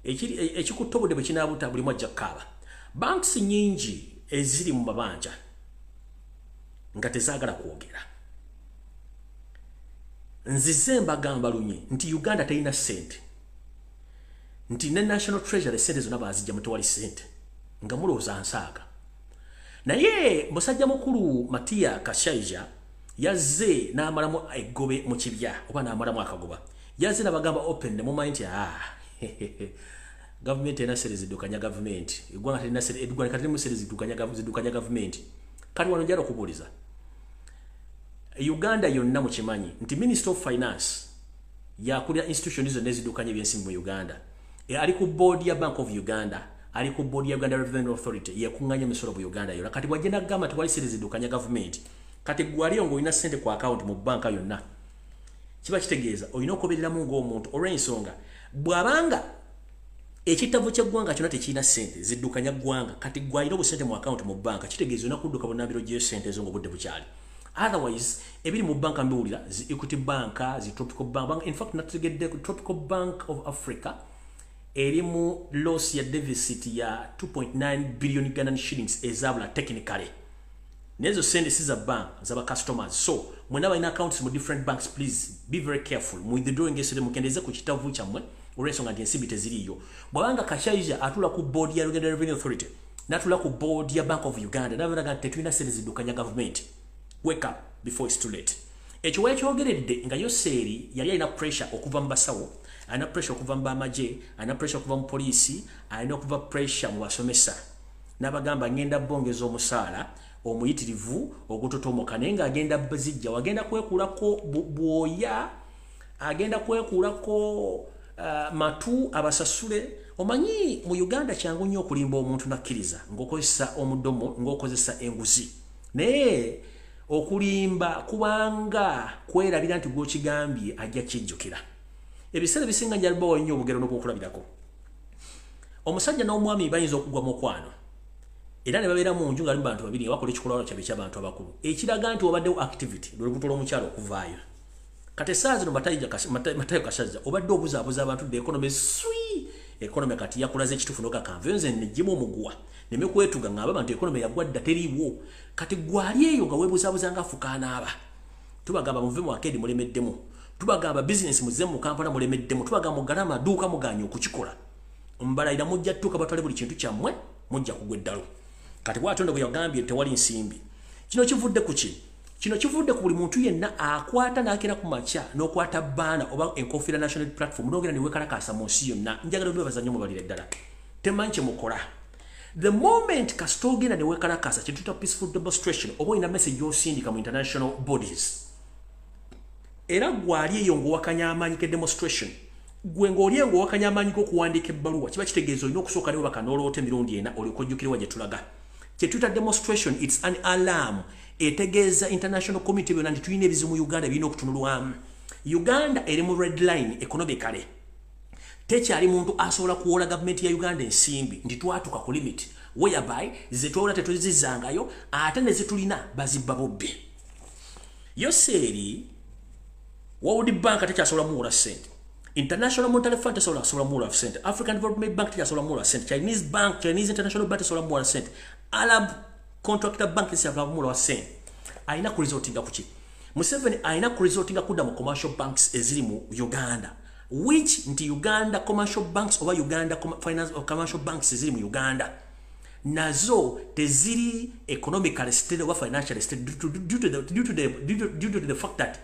ekikutta obudde bwe kinaabuta buli mwajja kukaaba. Banks nnyingi eziri mu mabanja nga tezaagala kwogera. Nzize mbagamba lunye nti Uganda terina ssente, nti ne National Treasury ssente zonna baazijja tewali ssente, nga mulowooza nsaaga. Naye musajja mukulu Matia Kashaija yazze n'amalamu eggobe mu kibya oba n'amalamu akagoba. Yazze n'abagamba open ne mumanyi nti gavumenti erina ssente ziddukanya gavumenti, eggwanga terina ssente, eggwanga teririmu ssente ziddukanya gavumenti. Kati wano njagala okubuuliza Uganda yonna, mukimanyi nti Minister of Finance yakulira institution zonna eziddukanya ebyensimbi mu Uganda. Ali ku board ya Bank of Uganda, ali ku board ya Uganda Revenue Authority, yekuŋŋanya emisolo mu Uganda yonna. Kati bw'ajja n'agamba tewali ssente ziddukanya gavumenti, kati gwe aliyo ng'olina ssente ku account mu banka yonna, kiba kitegeeza olina okubeereramu ng'omuntu olw'ensonga bw'abanga ekitavu ky'eggwanga kyonna tekirina ssente ziddukanya ggwanga. Kati gwe alina obusente mu account mu banka, kitegeeza olina kudduka bunnambiro gy'eyo ssente ezo ng'obudde bukyali. Otherwise ebiri mu banka mbiwulira, zi Equity Bank, zi Tropical Bank, in fact nategedde Tropical Bank of Africa eri mu loss ya deficit ya 2.9 billion Ugandan shillings ezabula technically. Nezo sente si za bank, zaba customers. So mwena balina accounts mu different banks, please be very careful mu withdrawing esente, mukendeze ku kitavu kyammwe olw'ensonga nti ensimbi teziriiyo. Bw'abanga Kashaija atula ku board ya Uganda Revenue Authority, n'atula ku board ya Bank of Uganda, n'abalaga nti tetulina sente ziddukanya gavumenti, wake up before it's too late. Ekyo wekyogeredde nga Yoseeri yali alina pressure okuva mu basawo. Alina pressure okuva mu bamagye, alina pressure okuva mu poliisi, alina okuva pressure mu basomesa. N'abagamba ngenda bongeza omusaala omuyitirivu ogutotomoka, naye ng'agenda zijja wagenda kwekuulako bwoya, agenda kwekuulako matu abasasule. Omanyi mu Uganda kyangu nnyo okulimba omuntu nakkiriza ng'okozesa omudomo, ng'okozesa enguzi, naye okulimba kubanga kwerabira nti gw'okigambye ajja kijjukira. Ebiseera ebisinga njalibawo nnyo obugero n'obwokulabirako. Omusajja n'omwami bayinza okugwa mukwano era ne babeera mu nju nga bantu babiri nga bakola ekikolwa kyabwe eky'abantu abakulu, ekiraga nti wabaddewo activity lwe lubuto lw'omukyala okuvaayo. Kati essaawa zino Matayo Kasajja obadde obuzaabuza abantu the economy swi economy kati yakulaze ekituufu n'ogakanva nze nejjemu omuguwa neme kwetuga ng'amba abantu economy yagwa dda teriiwo. Kati gwali eyo nga weebuzaabuza nga afukaanaaba. Tubagamba muve mu arcade mulemeddemu, tubagamba bizinesi muzze mu Kampala mulemeddemu, tubagamba muggale amaduuka muganye okukikola. Mbalayira mujja ttuuka batwale buli kintu kyammwe, mujja kugwa eddalu. Kati bw'atyo nno bwe yagambye tewali nsimbi. Kino kivudde ku ki? Kino kivudde ku buli muntu yenna akwata n'akera ku makya n'okwata baana oba enkofiira national platform n'ogenda ne weekalakaasa mu nsi yonna. Njagala obebaza nnyo mubalire ddala. Temanyi kye mukola. The moment kasita ogenda ne weekalakaasa kye tuyita peaceful demonstration oba olina message gy'osindika mu international bodies. Era gwali eyo ng'owakanya amaanyi ke demonstration, gwe ng'oli eyo ng'owakanya amaanyi g'okuwandiika ebbaluwa, kiba kitegeeza olina okusooka ne webaka n'oloota emirundi ena olyoke ojjukire gye tulaga. Kye tuyita demonstration, it's an alarm etegeeza international community byonna nti tulina ebizibu mu Uganda birina okutunulwamu. Uganda eri mu red line economically. Tekyali muntu asobola kuwola gavumenti ya Uganda ensimbi nti twatuka ku limit whereby ze twola tetuzizangayo ate ne zitulina bazibba bubbi. Yoseeri World Bank tekyasobola muwola ssente, International Monetary Fund tesobola muwola ssente, African Development Bank tekyasobola muwola ssente, Chinese Bank, Chinese International Bank tesobola muwola ssente, Arab Contractor Bank tesobola muwola ssente. Alina kuresortinga kuki? Museveni alina kuresortinga kudda mu commercial banks eziri mu Uganda, which nti Uganda commercial banks oba Uganda finance or commercial banks eziri mu Uganda nazo teziri economically stable oba financially stable due to the fact that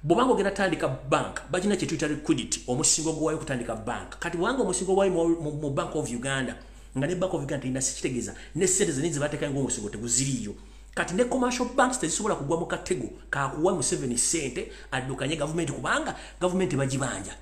bwobanga ogenda tandika bank bagina kye tuyita liquidity, omusingo gwayo okutandika bank. Kati bwanga omusingo gwayo mu Bank of Uganda nga ne Bank of Uganda terina, kitegeeza ne sente zenini zebateekayo ng'omusingo teguziriiyo. Kati ne commercial banks tezisobola kugwa mu katego kakuwa Museveni sente addukanye gavumenti kubanga gavumenti bagibanja.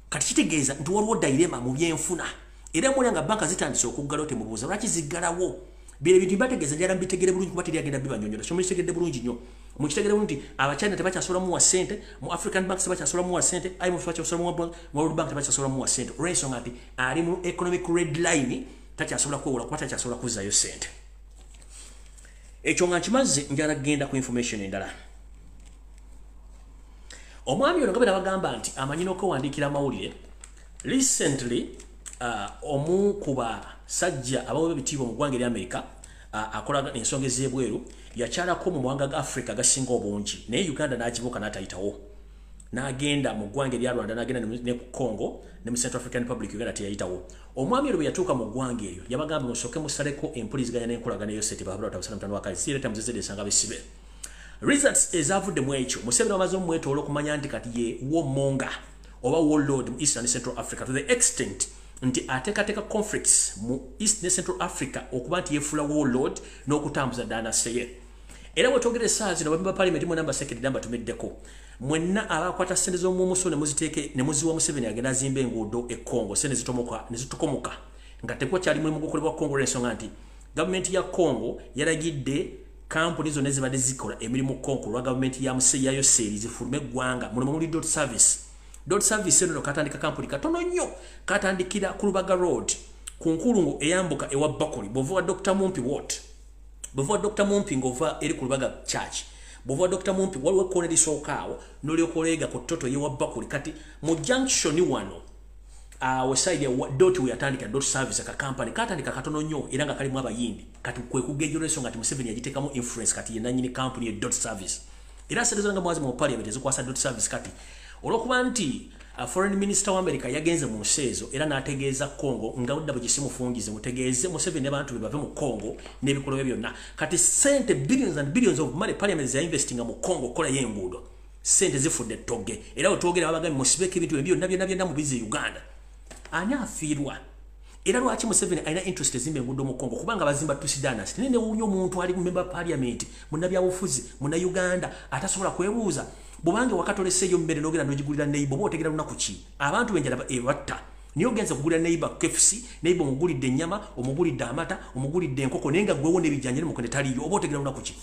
Kati kitegeeza nti waliwo dilemma mu byenfuna era muli nga banka zitandise okuggalawo. Temubuuza lwaki ziggalawo. Bino ebintu mbategeeza njala mbitegere bulungi kuba teri agenda bibanyonyola. So mukitegedde bulungi nnyo, mukitegere bulungi nti Abachina tebakyasobola muwa ssente, mu African banks tebakyasobola muwa ssente, IMF tebakyasobola muwa, World Bank tebakyasobola muwa ssente olw'ensonga nti ali mu economic red line, takyasobola kwewola kuba takyasobola kuzzaayo ssente. Ekyo nga nkimaze, njala kugenda ku information endala. Omwami ono nga bwe nabagamba nti amanyi n'okwewandiikira amawulire, recently omu ku basajja abaweebwa ebitiibwa mu ggwanga erya Amerika akola ensonga ez'ebweru yakyalako mu mawanga ga Africa agasinga obungi, naye Uganda n'agibuuka n'atayitawo, n'agenda mu ggwanga erya Rwanda, n'agenda ne ku Congo ne mu Central African Republic. Uganda teyayitawo. Omwami ono bwe yatuuka mu ggwanga eryo yabagamba musooke musaleko empuliziganya n'enkolagana eyo sete bahabula muzezede esanga bisibe. Results ezavudde mu ekyo, Museveni wamaze omwetoola okumanya nti kati ye warmonger oba warlord mu East and Central Africa, to the extent nti ateekateeka conflicts mu East ne Central Africa okuba nti yefuula warlord n'okutambuza dynasty ye. Era bwetwogera essaawa zino, ba parliament mwena mbasekedde, mbatumiddeko mwenna abakwata ssente z'omumuso ne muziteeke ne muziwa Museveni agenda azimba enguudo e Congo, sente zitomoka ne zitukomoka nga tekukyali mulimu gukolebwa Congo, olw'ensonga nti gavumenti ya Congo yalagidde kampuni zonna ezibadde zikola emirimu Congo olwa gavumenti ya ya Yoseeri zifulume eggwanga. Mulimu muli Dot Service. Dot Service eno katandika kampuni katono nnyo, katandikira ku Lubaga Road ku nkulungo eyambuka ewa Bakuli. Bw'ova wa Dr Mumpi, what bw'ova wa Dr Mumpi ng'ova eri ku Lubaga Church, bw'ova wa Dr Mumpi waliwo ekkoona erisooka awo n'olyoka oleega ku Toto yewa Bakuli. Kati mu junction wano awo side ya Dot we yatandika Dot Service, ka company katandika katono nnyo era nga kalimu Abayindi. Kati kwe kugejjola ensonga nti Museveni yagiteekamu influence, kati ye nannyini company ye Dot Service, era sente zonna nga mwazi mu parliament ezikwasa Dot Service. Kati olwokuba nti foreign minister wa America yagenze mu nsi ezo era n'ategeeza Congo nga budda bwe gisimufungize mutegeeze Museveni n'abantu be bave mu Congo n'ebikolwa bye byonna. Kati sente billions and billions of money parliament za investinga mu Congo okukolayo enguudo. Sente zifudde ttogge, era wetwogera babagambye musibeko ebintu ebyo byonna byonna byonna mubize Uganda. Ani afiirwa? Era lwaki Museveni alina interest ezimba enguudo mu Congo? Kubanga bazimba Tutsi dynasty. Naye newuunya omuntu ali member parliament, munnabyabufuzi Munnayuganda, atasobola kwebuuza bwobanga wakatoleseeyo mmere n'ogenda n'ogigulira neighbor, oba otegera lunaku ki abantu benjala ebatta. Niye ogenza kugulira neighbor KFC, neighbor omugulidde ennyama, omugulidde amata, omugulidde enkoko, naye nga gwewo n'ebijjanjalo mukonde taliyo, oba otegera lunaku ki?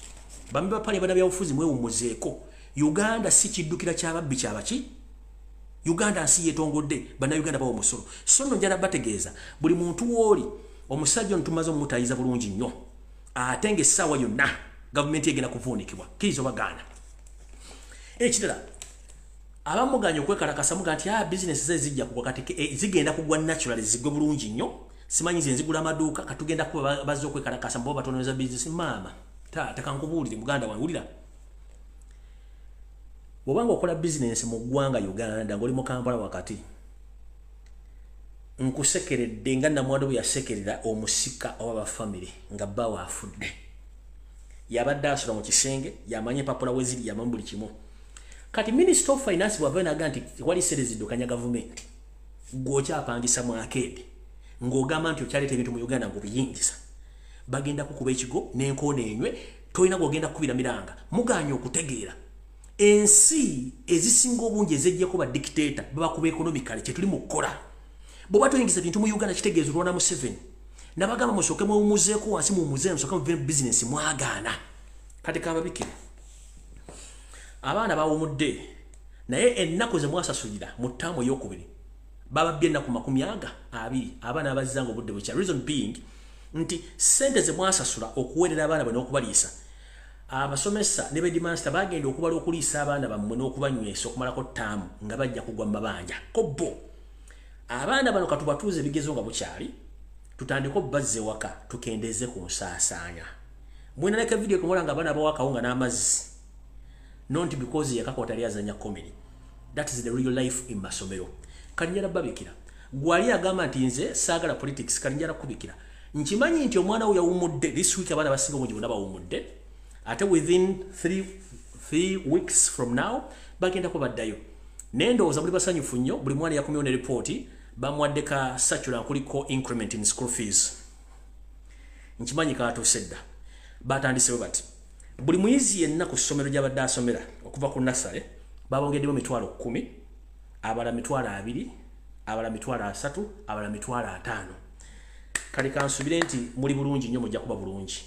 Bamemba parliament, bannabyabufuzi, mwewummuzeeko. Uganda si kiddukira kyababbi kyabaki. Uganda nsi yetongodde, Bannayuganda bawa omusolo. So nno njala bategeeza buli muntu wooli, omusajja ono tumaze omutayiza bulungi nnyo, ate ng'essaawa yonna gavumenti egenda kuvuunikibwa, kkiriza obagaana. Ekirala, abamuganya okwekalakasa muga nti ah, bizinesi ze zijja kugwa. Kati zigenda kugwa naturally, zigwe bulungi nnyo. Simanyi nze nzigula amaduuka, katugenda kuba bazze okwekalakasa mbo batoneza bizinesi. Maama, taata, kankubuulire, muganda wange, wulira. Bw'obanga okola bizinensi mu ggwanga Uganda ng'oli mu Kampala wakati, nkusekeredde nga namwandu bwe yasekerera omusika oba bafamire nga bba afudde. Yabadde asula mu kisenge, yamanye empapula we ziri, yamanyi buli kimu. Kati Minister of Finance bw'ava naga nti wali sente ziddukanya gavumenti, gw'okyapangisa mu arcade ng'ogamba nti okyaleeta ebintu mu Uganda ng'obiyingiza, bagenda kukuba ekigo n'enkoona enywe, tolina gw'ogenda kukubira miranga. Muganye okutegeera ensi ezisinga obungi ezejjako ba dictator babakuba economically. Kyetuli mu kukola, bw'oba toyingiza bintu mu Uganda, kitegeeza olwana Museveni. Nabagamba musooke mwewumuzeeko wansi, muwumuze, musooke muve mu bizinesi, mwagaana. Kati kababikire, abaana bawumudde, naye ennaku ze mwasasulira mu ttaamu eyokubiri bababbye ennaku 20. Abaana abazzanga obudde bukya. Reason being nti sente ze mwasasula okuweerera abaana bwe n'okubaliisa, abasomesa ne bedimansita bagenda okubala okuliisa abaana bammwe n'okubanywesa okumalako ttaamu nga bajja kugwa mu mabanja ko bo. Abaana bano katubatuuze ebigezo nga bukyali, tutandike obbazza ewaka, tukendeeze ku nsaasaanya. Mwenaleka video kumula nga abaana bawakawo nga n'amazzi, not because yakakwata ali azanya comedy. That is the real life in masomero. Kalinjala babikira gwali agamba nti nze saagala politics. Kalinjala kubikira, nkimanyi nti omwana we yawumudde this week. Abaana basinga obungi bonna bawumudde, ate within 3 weeks from now bagenda ko baddayo. Naye ndowooza muli basanyufu nnyo, buli mwana yakomyewo ne ripooti, bamuwadde ka circular kuliko increment in school fees. Nkimanyi katuuse dda, batandisewo bati buli muyizi yenna ku ssomero gy'abadde asomera okuva ku nursery babongeddemu 100,000, abala 20,000, abala 30,000, abala 50,000. Kale kansubire nti muli bulungi nnyo, mujja kuba bulungi.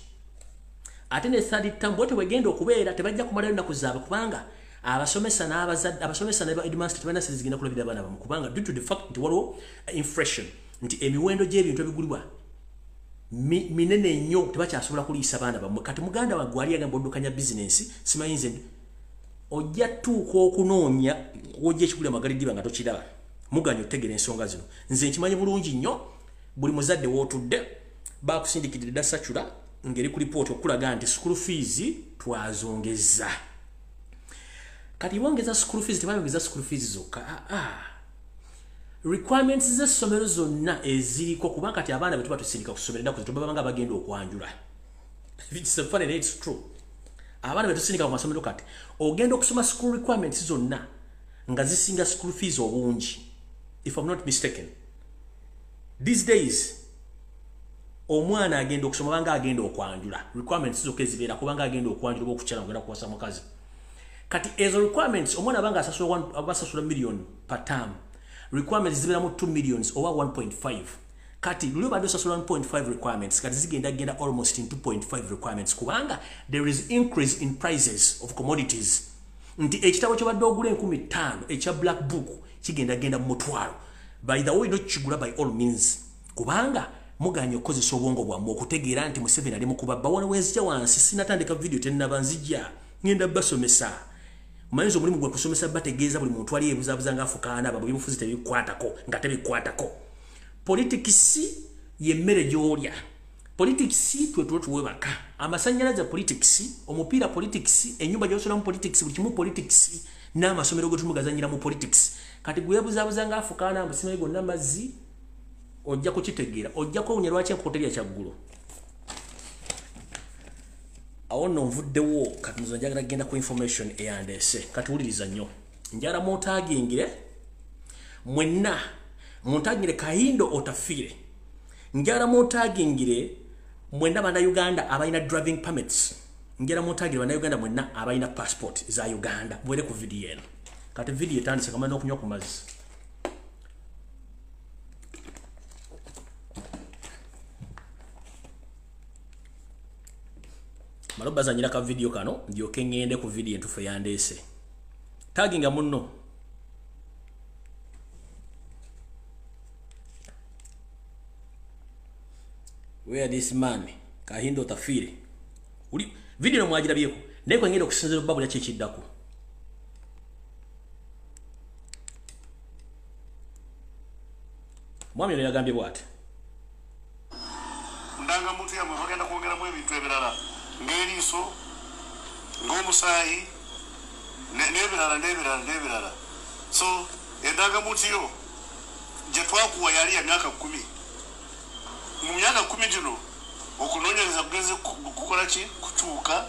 Ate ne third term bwe tewegenda okubeera, tebajja kumalayo ennaku zaabwe, kubanga abasomesa n'abazadde, abasomesa ne headmaster tebalina sente zigenda kulabirira abaana bamu, kubanga due to the fact nti waliwo inflation, nti emiwendo gy'ebintu ebigulibwa minene nnyo, tebakyasobola kuliisa baana bammwe. Kati muganda wange wali agamba oddukanya bizinensi, simanyi nze ojja tuuka okunoonya wojja ekiguli amagaliddiba nga tokiraba. Muganya otegeera ensonga zino. Nze nkimanyi bulungi nnyo, buli muzadde wootudde bakusindikidde dda circular ng'eri ku lipooti okulaga nti school fees twazongeza. Kati bongeza school fees, tebayongeza school fees zokka, aa requirements z'essomero zonna eziriko, kubanga kati abaana bwe tuba tusindika ku ssomero ennaku zino baba nga bagenda okwanjula. It's funny, it's true. Abaana bwe tusindika ku masomero kati ogenda okusoma school requirements zonna nga zisinga school fees obungi. If I'm not mistaken, these days omwana agenda okusoma banga agenda okwanjula, requirements zokka ezibeera kubanga agenda okwanjula oba okukyala, ogenda kuwasa mukazi. Kati ezo requirements, omwana abanga asasula million per term, requirements zibeera mu 2 millions oba 1.5. Kati luli obadde osasula 1.5 requirements, kati zigenda genda almost in 2.5 requirements, kubanga there is increase in prices of commodities, nti ekitabo kyobadde ogula 5,000 ekya black book kigenda genda mu mutwalo. By the way, nokigula by all means, kubanga muganye okukozesa obwongo bwammwe okutegeera nti Museveni ali mukubabba. Wano wenzija wansi, sinatandika video, tennaba nzija, ngenda basomesa. Omanyiza omulimu gwe kusomesa, bategeeza buli muntu ali ebuzaabuza ngaafukaana abo byebufuzi tebikwatako, nga tebikwatako. Politics yemmere gy'olya, politics twetulo tuwebaka, amasanyalaze politics, omupiira politics, ennyumba gyosolamu politics, buli kimu politics, n'amasomero ge tumugazanyira mu politics. Kati gwebuzaabuza ngaafukaana mbu simanyi gonna mazzi, ojja kukitegeera, ojja kwewunya lwaki enkoko terya kyaggulo. Awo nno nvuddewo, kati nzo njagala kugenda ku information eyandeese. Kati wuliriza nnyo, njagala muntagingire mwenna, muntagingire Kahindo Otafiire, njagala muntagingire mwenna Bannayuganda abalina driving permits, njagala muntagingire Bannayuganda mwenna abalina passport za Uganda, mubeere ku vidiyo eno. Kati vidiyo etandise, kamala n'okunywa ku mazzi. Malo bazanyira ka video kano ndyoke ngende ku video entufu yandeese. Taginga munno. Where this man Kahindo Otafiire. Uli video mwagirabyeko naye kwe ngenda okusinziira obbabula ki ekiddako. Mwami ono yagambye bw'ati. Ndangamuntu yammwe bagenda kwongeramu ebintu ebirala ng'eriiso, ng'omusaayi, n'ebirala n'ebirala n'ebirala. So endangamuntu yo gye twakuwa yali ya myaka 10. Mu myaka 10 gino okunoonyereza kugenze kukola ki? Kutuuka.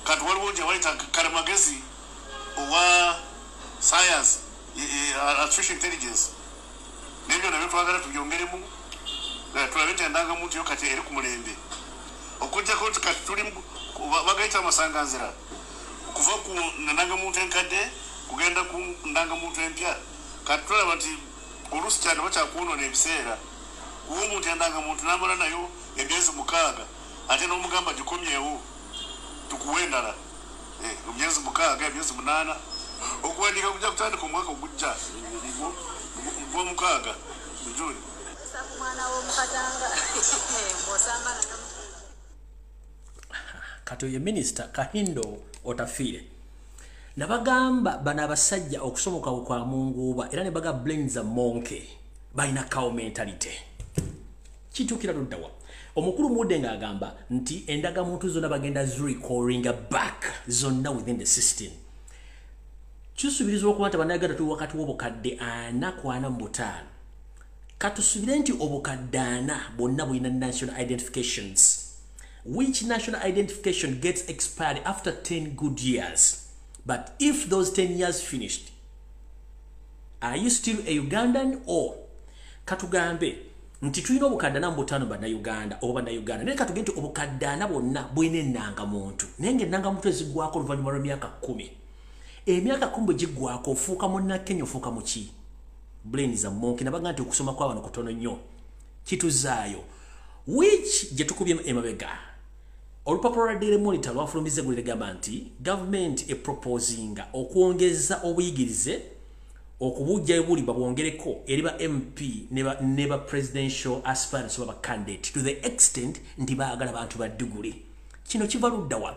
Kati waliwo gye bayita kalimagezi owa science, artificial intelligence, n'ebyo nabyo twagala tubyongeremu tulabe nti endangamuntu yo kati eri ku mulembe. Okuggyako nti kati tuli bagayita amasanganzira okuva ku ndangamuntu enkadde kugenda ku ndangamuntu empya. Kati tulaba nti oluusi kyano bakyakwonona ebiseera kuwa omuntu endangamuntu n'amala nayo emyezi 6 ate n'omugamba gikomyewo tukuwe endala emyezi 6 emyezi 8. Okuwandiika kujja kutandika omwaka ogujja ogw'omukaaga mu June. Kati oyo Minisita Kahindo Otafiire. Nabagamba bano abasajja okusomoka kwa Munguuba era ne baga brains monkey, balina cow mentality. Kituukira luddawa. Omukulu Mudde ng'agamba nti endagamuntu zonna bagenda zirecalling back zonna within the system. Kisuubirizibwa okuba nti Bannayuganda tuli wakati w'obukadde 4 ku 45. Katusuubire nti obukadde 4 bonna bulina national identifications. Which national identification gets expired after 10 good years. But if those 10 years finished, are you still a Ugandan or? Katugambe nti tulina obukadde 45 Bannayuganda oba Bannayuganda, naye katugambe nti obukadde 4 bonna bulina ennangamuntu, naye ng'ennangamuntu eziggwako oluvannyuma lw'emyaka 10. Emyaka 10 bwe giggwako ofuuka munnakenya, ofuuka muki? Brains are monkey. Nabaga nti okusoma kw'abano kutono nnyo kituzaayo. Which gye tukubye emabega, olupapula lwa Daily Monitor lwafulumizza eggulire ligamba nti gavumenti eproposinga okwongeza obuyigirize okubujjayo buli babwongereko eri ba MP ne ba presidential aspirants oba ba candidate to the extent nti baagala bantu ba diguli. Kino kiva ludda wa?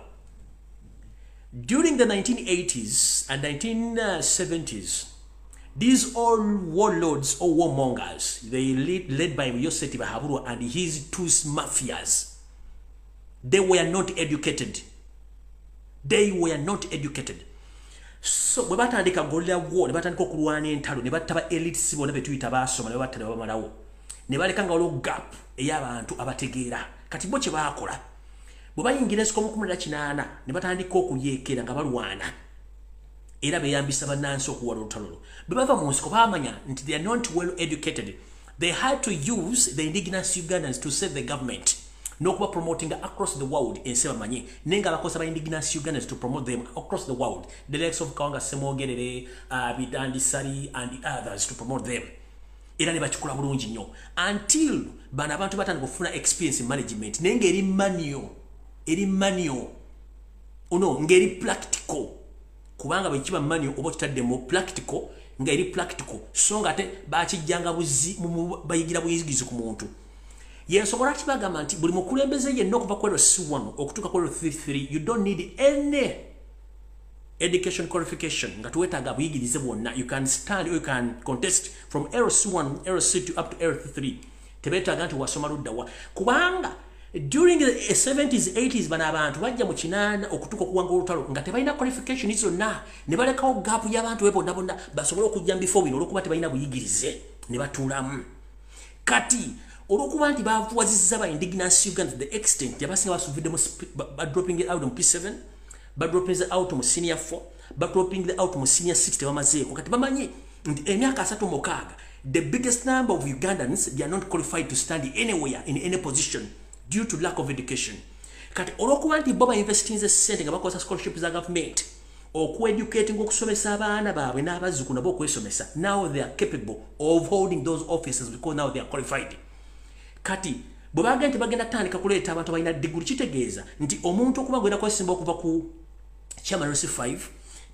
During the 1980s and 1970s, these all warlords or warmongers, they led by Yosef Tibuhaburwa and his two mafias, they were not educated. They were not educated. So bwe batandika guerrilla war, ne batandika okulwana entalo, ne batta ba elites bonna be tuyita baasoma, ne babatta ne babamalawo, ne baleka nga waliwo gap ey'abantu abategeera. Kati bo kye baakola, bwe bayingira ensiko mu 1980 ne batandika okuyeekera nga balwana, era beeyambisa bannansi okuwala olutalo olwo. Bwe bava mu nsiko baamanya nti they are not well educated. They had to use the indigenous Ugandans to save the government, n'okuba promoting across the world ensi bamanye, naye nga bakozesa ba indigenous Ugandans to promote them across the world, the likes of Kawanga Ssemwogerere, Bidandi Ssali and others to promote them. Era ne bakikola bulungi nnyo until bano abantu batandika okufuna experience in management, naye ng'eri manual, eri manual ono ng'eri practical, kubanga bwe kiba manual oba okitadde mu practical nga eri practical, so nga ate bakijjanga bayigira buyigizi ku muntu. Yensonga lwaki bagamba nti buli mukulembeze yenna okuva ku LC1 okutuuka ku LC3 you don't need any education qualification, nga tuwetaaga buyigirize bwonna. You can stand or you can contest from LC1, LC2 up to LC3. Tebeetaaga nti wasoma ludda wa, kubanga during the 70s 80s bano abantu bajja mu 80 okutuuka okuwanga olutalo nga tebalina qualification zonna, ne balekawo gap y'abantu be bonna bonna basobole okujja mu bifo bino olw'okuba tebalina buyigirize ne batuulamu. Kati Olwokuba nti bavuwazizza ba indigenous Uganda to the extent abasinga basuvudde mu ba dropping out mu P7, ba dropping out mu senior 4, ba dropping out mu senior 6, tebamazeeko. Kati bamanyi nti emyaka 36, the biggest number of Ugandans, they are not qualified to stand anywhere in any position due to lack of education. Kati olwokuba nti bo bainvestinze ssente nga bakozesa scholarship za government okueducating, okusomesa abaana baabwe n'abazzukulu nabo okwesomesa, now they are capable of holding those offices because now they are qualified. Kati bwe bagenda nti bagenda tandika kuleeta abantu abalina diguli, kitegeeza nti omuntu okuba nga olina kwesimba okuva ku chairman LC5,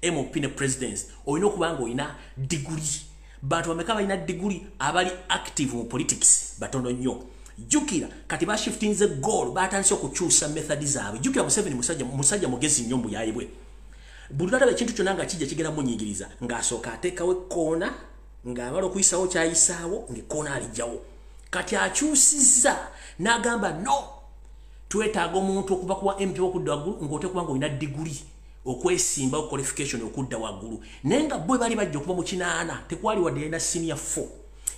MP ne presidents, olina okuba nga olina diguli. Bantu bameka balina diguli abali active mu politics? Batono nnyo. Jjukira kati bashiftinze goal, batandise okukyusa method zaabwe. Jjukira Museveni musajja mugezi nnyo mbuyayi bwe. Buli lwalaba ekintu kyonna nga kijja kigenda munyigiriza, ng'asooka ateekawo ekkoona, ng'amala okuyisaawo kyayisaawo, ng'ekkoona alijjawo. Kati akyusizza n'agamba no, twetaaga omuntu okuva kuwa MP okudda waggulu ng'oteekuba ng'olina diguli okwesimba qualification okudda waggulu. Naye nga bo bali bajja okuva mu 8 tekwali wadde yalina senior 4.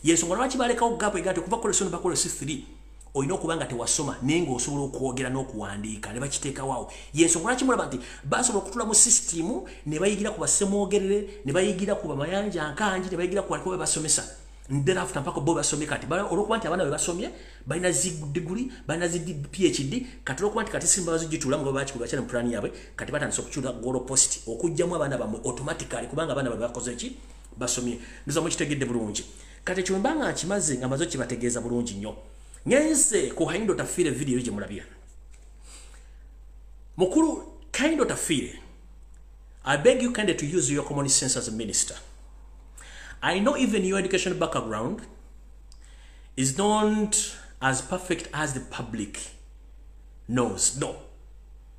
Yensonga lwaki balekawo gap ega nti okuva ku L1 paka LC3 olina okuba nga tewasoma naye ng'osobola okwogera n'okuwandiika, ne bakiteekawo awo. Yensonga lwaki mulaba nti basobola okutula mu sisitimu ne bayigira ku bassemwogerere, ne bayigira ku bamayanja nkangi, ne bayigira ku baliko be basomesa, thereafter mpaka bo basomye. Kati olwokuba nti abaana be basomye balina zi diguli, balina zi PhD, kati olwokuba nti kati simba bazigituulamu nga bakikulu bakyali mu pulaani yaabwe, kati batandise okukyula goal post okuggyamu abaana bammwe automatically, kubanga abaana baabwe bakoze ki? Basomye. Ndoza mukitegedde bulungi. Kati ekyo mba nga nkimaze, nga maze kibategeeza bulungi nnyo, ngenze ku Kahinda Otafiire video gye mulabye. Mukulu Kahinda Otafiire, I beg you kindly to use your common sense as a minister. I know even your education background is not as perfect as the public knows. No,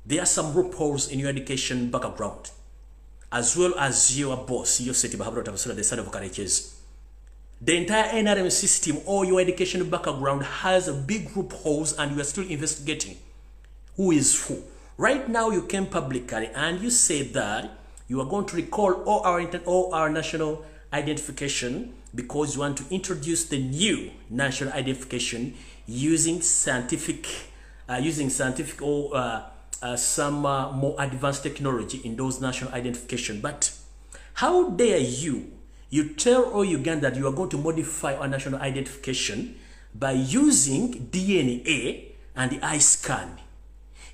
there are some loopholes in your education background, as well as your boss, Yosef Bahabura Tabasura, the son of Karekezi. The entire NRM system or your education background has a big loopholes, and you are still investigating who is who. Right now, you came publicly and you said that you are going to recall all our national identification because you want to introduce the new national identification using scientific or some more advanced technology in those national identification. But how dare you? You tell all Uganda that you are going to modify our national identification by using DNA and the eye scan.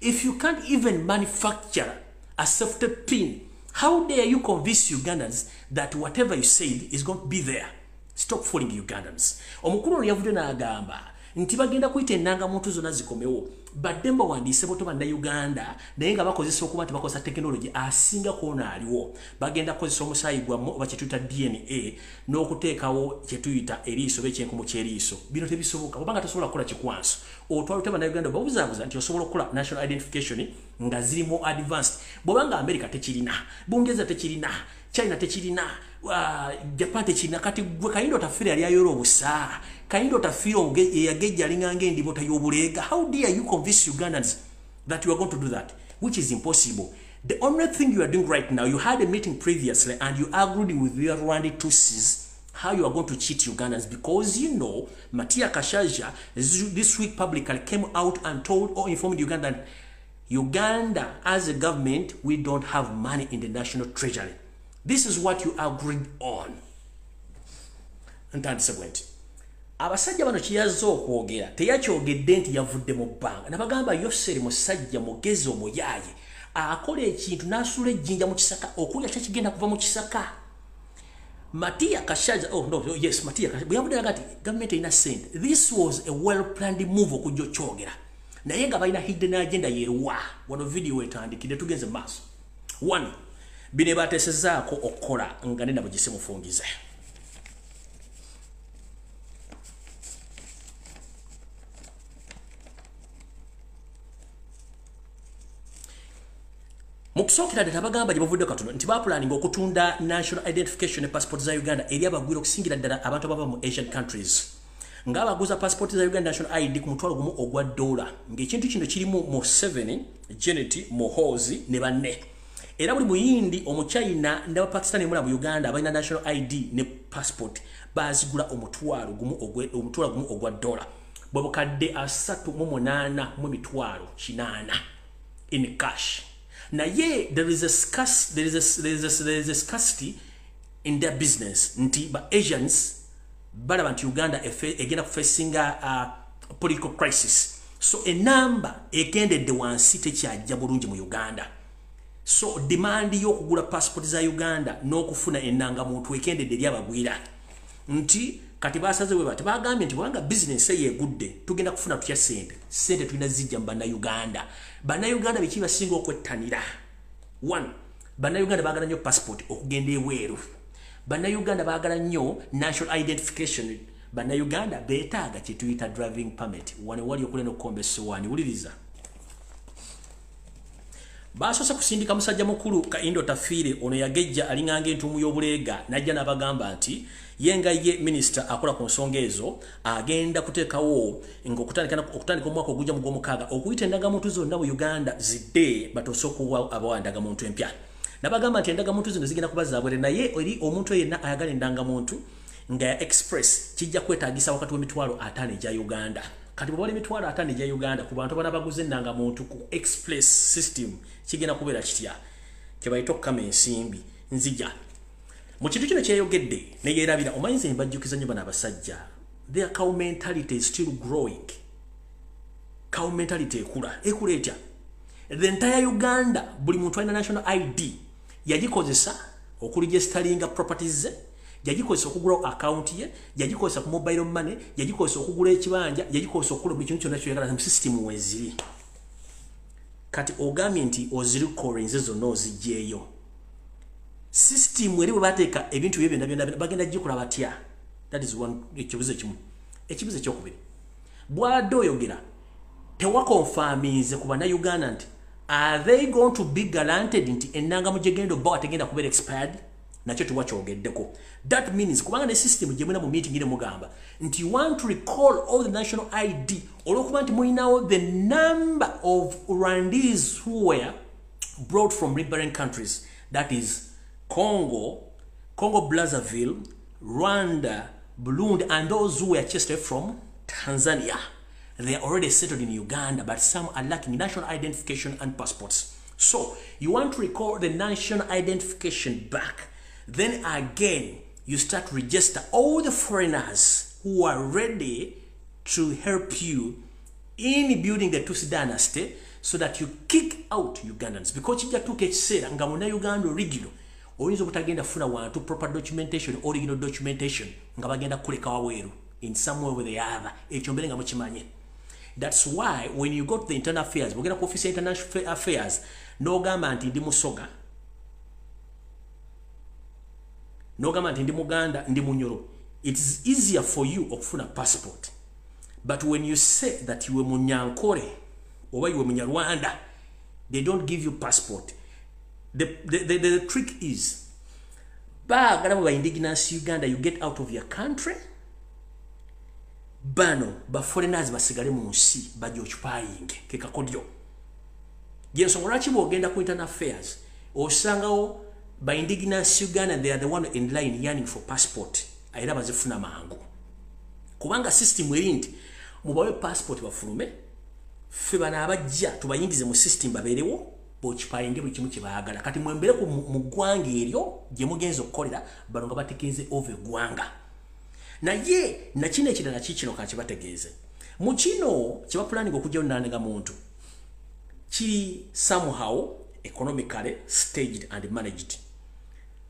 If you can't even manufacture a safety pin, how dare you convince Ugandans that whatever you said is going to be there? Stop fooling Ugandans. Omukulu ono yavudde n'agamba nti bagenda kuyita ennangamuntu zonna zikomewo, badde mbawandiise boto bannayuganda, naye nga bakozesa okuba nti bakozesa tekinologi asinga kwona aliwo. Bagenda kukozesa omusaayi gwammwe oba kyetuyita DNA n'okuteekawo kyetuyita eriiso oba ekyenkumu ky'eriiso. Bino tebisoboka obanga tosobola kukola kikwanso. Otwala otya bannayuganda babuzaabuza nti osobola okukola national identification nga zirimu advanced, bw'obanga America tekirina, Bungereza tekirina, China tekirina, Japan tekirina? Kati gwe Kahinda Otafiire yali ayola obusa, Kahinda Otafiire eyagejja alinganga endibota y'obuleega, how dare you convince Ugandans that you are going to do that, which is impossible? The only thing you are doing right now, you had a meeting previously and you agreed with your Rwanda Tutsis how you are going to cheat Ugandans, because you know Matia Kashaja this week publicly came out and told or informed Uganda that Uganda as a government, we don't have money in the national treasury. This is what you agreed on. Ntandise bwe nti abasajja bano kiyazze okwogera teyakyogedde nti yavudde mu bbanga. Nabagamba Yoseri musajja mugezi omuyaaye, akola ekintu n'asuula ejjinja mu kisaka okulya kyakigenda kuva mu kisaka. Matia Kashaja, oh no, yes, Matia Kashaja bwe yavudde nti gavumenti erina ssente, this was a well planned move okujja okyogera, naye nga balina hidden agenda. Yeruwa wano video etandikidde, tugenze mu maaso. One, bino bateesezaako okukola nga nena bugise mufungize. Mu kusookera ddala bagamba gye bavudde katono nti bapulaninga okutunda national identification ne passport za Uganda eri abagwira, okusingira ddala abantu abava mu Asian countries, ng'abaguza passport za Uganda, national ID, ku $10,000, ng'ekintu kino kirimu Museveni, Janet Muhoozi ne banne. Era buli muyindi, omuchina n'abapakistani mula mu Uganda abalina national ID ne passport bazigula $10,000. bwe bukadde 38,800 in cash. Naye there is a scarcity in their business nti ba Asians balaba nti Uganda egenda kufacinga political crisis, so enamba ekendedde wansi, tekyajja bulungi mu Uganda. So demand y'okugula passport za Uganda n'okufuna enangamuntu ekendedde eri abagwira, nti kati basaze bwe bati, bagambye nti bwanga business eyo egudde, tugenda kufuna tutya sente? Sente tulina zijja mu Bannayuganda. Bannayuganda biki basinga okwettanira? One, Bannayuganda baagala nnyo passport okugenda ebweru. Bannayuganda baagala nnyo national identification. Bannayuganda beetaaga kyetuyita driving permit. Wano wali okulena okukomba essowaani, wuliriza. Basoose kusindika musajja mukulu Kaindo Tafiire. Ono yagejja alinganga entuumu y'obuleega, najja n'abagamba nti ye nga ye minisita akola ku nsonga ezo agenda kuteekawo ng'okutandika omwaka ogujja mu gw'omukaaga okuyita endagamuntu zonna mu Uganda zidde, batoose okuwa abawa endagamuntu empya. Nabagamba nti endagamuntu zino zigenda kuba zaabwere, naye eri omuntu yenna ayagala endangamuntu nga ya express kijja kwetaagisa wakati w'emitwalo 50 egya Uganda. Kati bwebala 50,000 egya Uganda ku bantu abana baguze endangamuntu ku express system, kigenda kubeera kitya? Kyebayita okukama ensimbi. Nzija mu kintu kino kyeyogedde neyerabira. Omanyi nze mbajjukiza nnyo bano abasajja, their cow mentality is still growing. Cow mentality ekula. Ekula etya? The entire Uganda, buli muntu alina national ID, yagikozesa okuregisteringa properties ze, yagikozesa okugulawo akawunti ye, yagikozesa ku mobile money, yagikozesa okugula ekibanja, yagikozesa okukola buli kintu kyonna kyoyagala mu system weziri. Kati ogambye nti ozirikorenze zonna, ozigyeyo system eri bwe bateeka ebintu byo byonna byonna, bagenda gikola batya? That is one, ekibuzo ekimu. Ekibuzo ekyokubiri, bwadde oyogera tewakonfaminze ku Bannayuganda nti are they going to be guaranteed nti enangamuntu gyegenda obbawa tegenda kubeera expired? Nakyo tewakyogeddeko. That means kubanga ne system gye mulina mu meeting ine mugamba nti you want to recall all the national ID olwokuba nti mulinawo the number of Rwandese who were brought from neighboring countries, that is Congo, Congo Brazzaville, Rwanda, Burundi, and those who were chased from Tanzania. They are already settled in Uganda, but some are lacking national identification and passports. So you want to recall the national identification back. Then again, you start to register all the foreigners who are ready to help you in building the Tutsi dynasty so that you kick out Ugandans. Because kijja tuuka ekiseera nga Munnayuganda original oyinza obutagenda funa wantu proper documentation, original documentation, nga bagenda kuleka wabweru in some way or the other. Ekyo mbere nga mukimanye. That's why when you go to the internal affairs, bwogenda ku office ya international affairs n'ogamba nti ndi Musoga, n'ogamba nti ndi Muganda, ndi Munyoro, it is easier for you okufuna passport. But when you say that you were Munyankore oba you were Munyarwanda, they don't give you passport. The trick is baagala ba indigenous Uganda, you get out of your country, bano ba foreigners basigale mu nsi bajja occupying. Ke kakodyo yensonga lwaki bwogenda ku internal affairs osangawo ba indigenous Uganda, they are the one in line yearning for passport, era bazifuna mangu kubanga system eri nti mubawe passport bafulume, ffe bano abajja tubayingize mu system babeerewo boccupyinge buli kimu kye baagala. Kati mwembere mu ggwanga eryo gye mugenza okukolera, bano nga batekeeze ova eggwanga. Naye nakino ekirala kikino kankibategeeze. Mu kino kye bapulaninga okugyawo nandaga muntu kiri somehow economically staged and managed.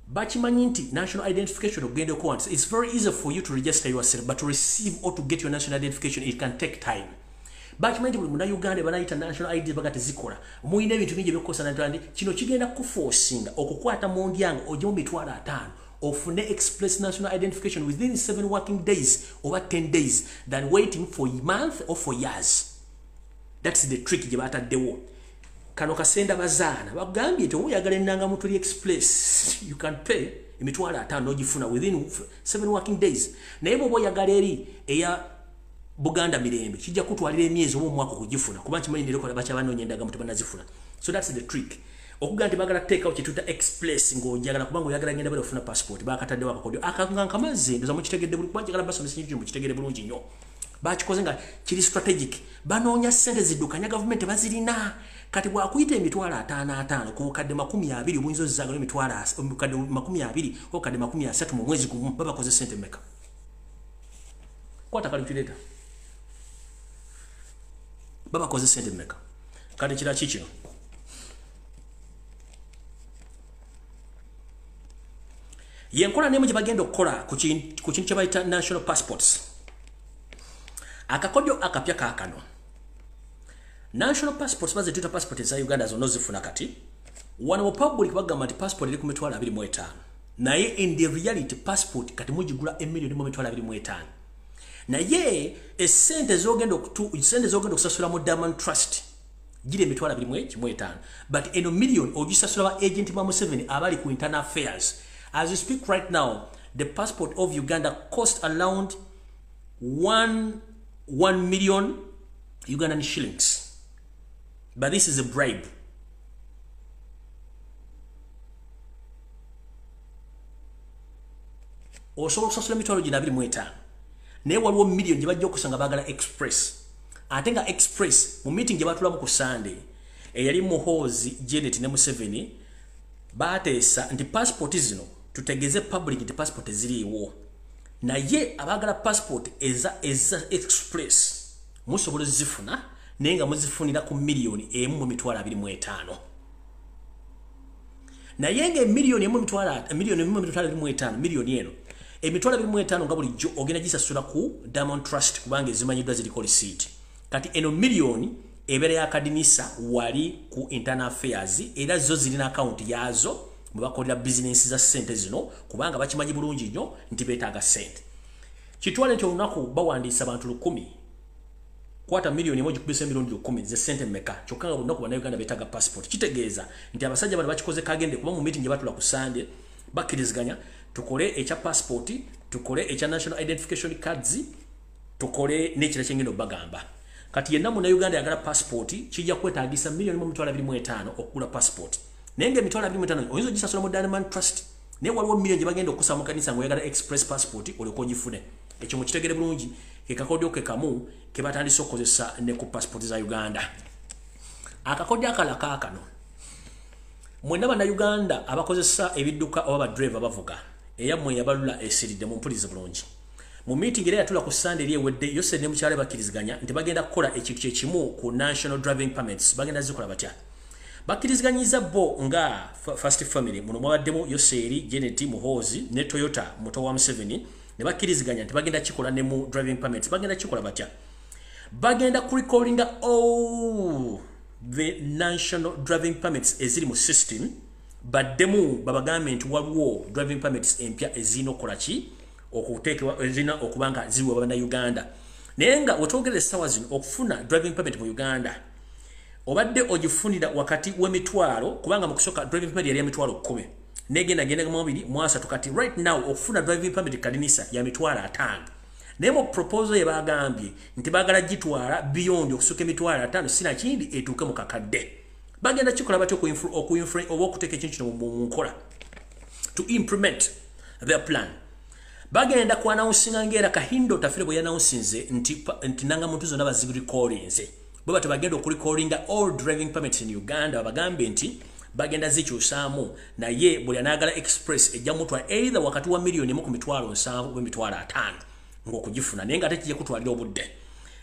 Bakimanyi nti national identification ogenda okuwa nti it's very easy for you to register yourself, but to receive or to get your national identification, it can take time. Bakimanyi nti buli Munnayuganda banayita national ID baga tezikola, muyina ebintu bingi ebyokukozesa nti kino kigenda kuforcinga okukwata mu ndyanga ogye mu 50,000 ofune express national identification within 7 working days oba 10 days than waiting for a month or for years. That's the trick gye bataddewo. Kano kasenda bazaana bagambye nti oyagala enangamuntu eri express, you can pay 50,000 n'ogifuna within 7 working days, naye bw'oba oyagala eri eya Buganda Mirembe, kijja kutwalira emyezi oba omwaka okugifuna, kuba nkimanyi nerekola bakyabanoonya endagamuntu banazifuna. So that's the trick okugaa nti bagala kuteekawo kyetuyita express ng'ojagala, kubanga oyagala ngenda bale ofuna passport. Bakataddewo akakodyo akanga nkamaze, ndoza mukitegedde buli, kuba njagala basomesa kintu kino mukitegedde bulungi nnyo. Bakikoze nga kiri strategic. Banoonya ssente ziddukanya gavumenti bazirina. Kati bwakuyita emitwalo 55 ku bukadde 20 obuyinza ozzaagala emitwalo obukadde 20 obukadde 30 mu mwezi gumu, babakoze ssente mmeka? Kwata calculator. Babakoze ssente mmeka? Kati kira ki kino? Yenkola nemu gye bagenda okukola ku kintu kye bayita national passports. Akakodyo akapya kaakano. National passports baze tuyita passport eza Uganda zonna ozifuna kati. Wano mu public bagamba nti passport eri ku mitwalo 25. Naye in the reality passport kati mugigula emiliyoni mu mitwalo 25. Naye essente z'ogenda okusasula mu Diamond Trust giri emitwalo 25. But eno miliyoni ogisasula ba agent ba Museveni abali ku internal affairs. As we speak right now, the passport of Uganda cost around 1 million Ugandan shillings. But this is a bribe. Osobola okusasula emitwalo gino 25. Naye waliwo miliyoni gye bajja okusanga baagala express. Ate nga express mu meeting gye baatulamu ku Sunday eyali Muhoozi, Janet ne Museveni baateesa nti passport zino tutegeeze public nti passport ziriiwo. Naye abaagala passport eza express musobola ozifuna naye nga muzifunira ku miliyoni 1 mu mitwalo 25. Naye nga emiliyoni 1 mu mitwalo 25, miliyoni eno emitwalo 25 nga bulijjo ogenda gisasula ku Diamond Trust kubanga ezimanyiddwa ziriko receipt. Kati eno miliyoni ebeera ya kadinisa wali ku internal affairs, era zo zirina account yaazo mwe bakolera bizinensi za ssente zino kubanga bakimanyi bulungi nnyo nti beetaaga ssente. Kitwale nti olunaku bawandiisa abantu 1000, kwata miliyoni 1 gikubisa emirundi 10 ze ssente mmeka? Kyokka nga olunaku Bannayuganda beetaaga passport. Kitegeeza nti abasajja bano bakikoze kagende kuba mu meeting gye batula ku Sunday bakkiriziganya tukole ekya passport, tukole ekya national identification cards, tukole n'ekirala kyengenda obbagamba. Kati yenna Munnayuganda ayagala passport kijja kwetaagisa miliyoni 25 okugula passport. Naye nga emitwalo 25 oyinza ogisasula mu Diamond Trust, naye waliwo miliyoni gye bagenda okusaba mu kanisa ng'oyagala express passport olyoke ogifune. Ekyo mukitegere bulungi, ke kakodyo ke kamu ke batandise okukozesa ne ku passport za Uganda. Akakodyo akalala kaakano. Mwenna Bannayuganda abakozesa ebidduka oba badriver bavuga, eyammwe yabalula esiridde, mumpulize bulungi. Mu meeting era yatula ku Sunday eri ewedde, Yoseri ne mukyala bakkiriziganya nti bagenda kukola ekintu kye kimu ku national driving permits. Bagenda zikola batya? Bakkiriziganyiza bo nga First Family, muno mwabaddemu Yoseri, Janet, Muhoozi ne Toyota muto wa Museveni, ne bakkiriziganya nti bagenda kikola ne mu driving permits. Bagenda kikola batya? Bagenda ku recallinga all the national driving permits eziri mu system, baddemu babagambe nti waliwo driving permits empya ezirina okukola ki? Okuteekebwa, ezirina okuba nga ziweebwa Bannayuganda. Naye nga wetwogera essaawa zino okufuna driving permit mu Uganda obadde ogifunira wakati w'emitwalo, kubanga mu kusooka driving permit yali ya mitwalo 10 negenda genda mu 23. Kati right now okufuna driving permit kadinisa ya mitwalo 5. Naye mu proposal ye bagambye nti baagala gitwala beyond okusuka emitwalo 5 sinakindi etuuke mu kakadde. Bagenda kikola batya oba okuteeka ekintu kino mu nkola to implement their plan? Bagenda ku announcinga ng'era Kahindo Tafire bwe yannouncinze nti nangamuntu zonna bazirecallinze. Bwe batyo bagenda okurecallinga all driving permits in Uganda, bagambe nti bagenda zikyusaamu, naye buli anaagala express ejja mutwala either wakati wa miliyoni 1 ku mitwalo 7 oba emitwalo 5 ng'okugifuna, naye nga ate kijja kutwalira obudde.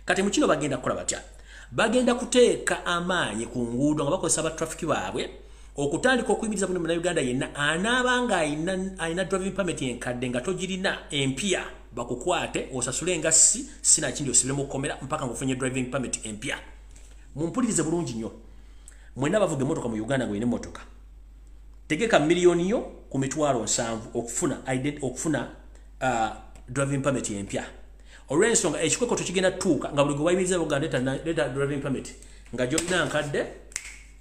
Kati mu kino bagenda kukola batya? Bagenda kuteeka amaanyi ku nguudo nga bakozesa aba traffic baabwe okutandika okuyimiriza buli Munnayuganda yenna anaaba nga alina driving permit enkadde nga togirina empya, bakukwate osasule engassi sinakindi osibire mu kkomera mpaka ng'ofunye driving permit empya. Mumpulirize bulungi nnyo mwenna abavuga emmotoka mu Uganda ng'olina emmotoka, tegeka miliyoni yo ku mitwalo 7 okufuna driving permit empya. Olw'ensonga ekikwekwato kigenda tuuka nga buli gwe bayimiriza bagamba leeta driving permit nga gy'olina nkadde,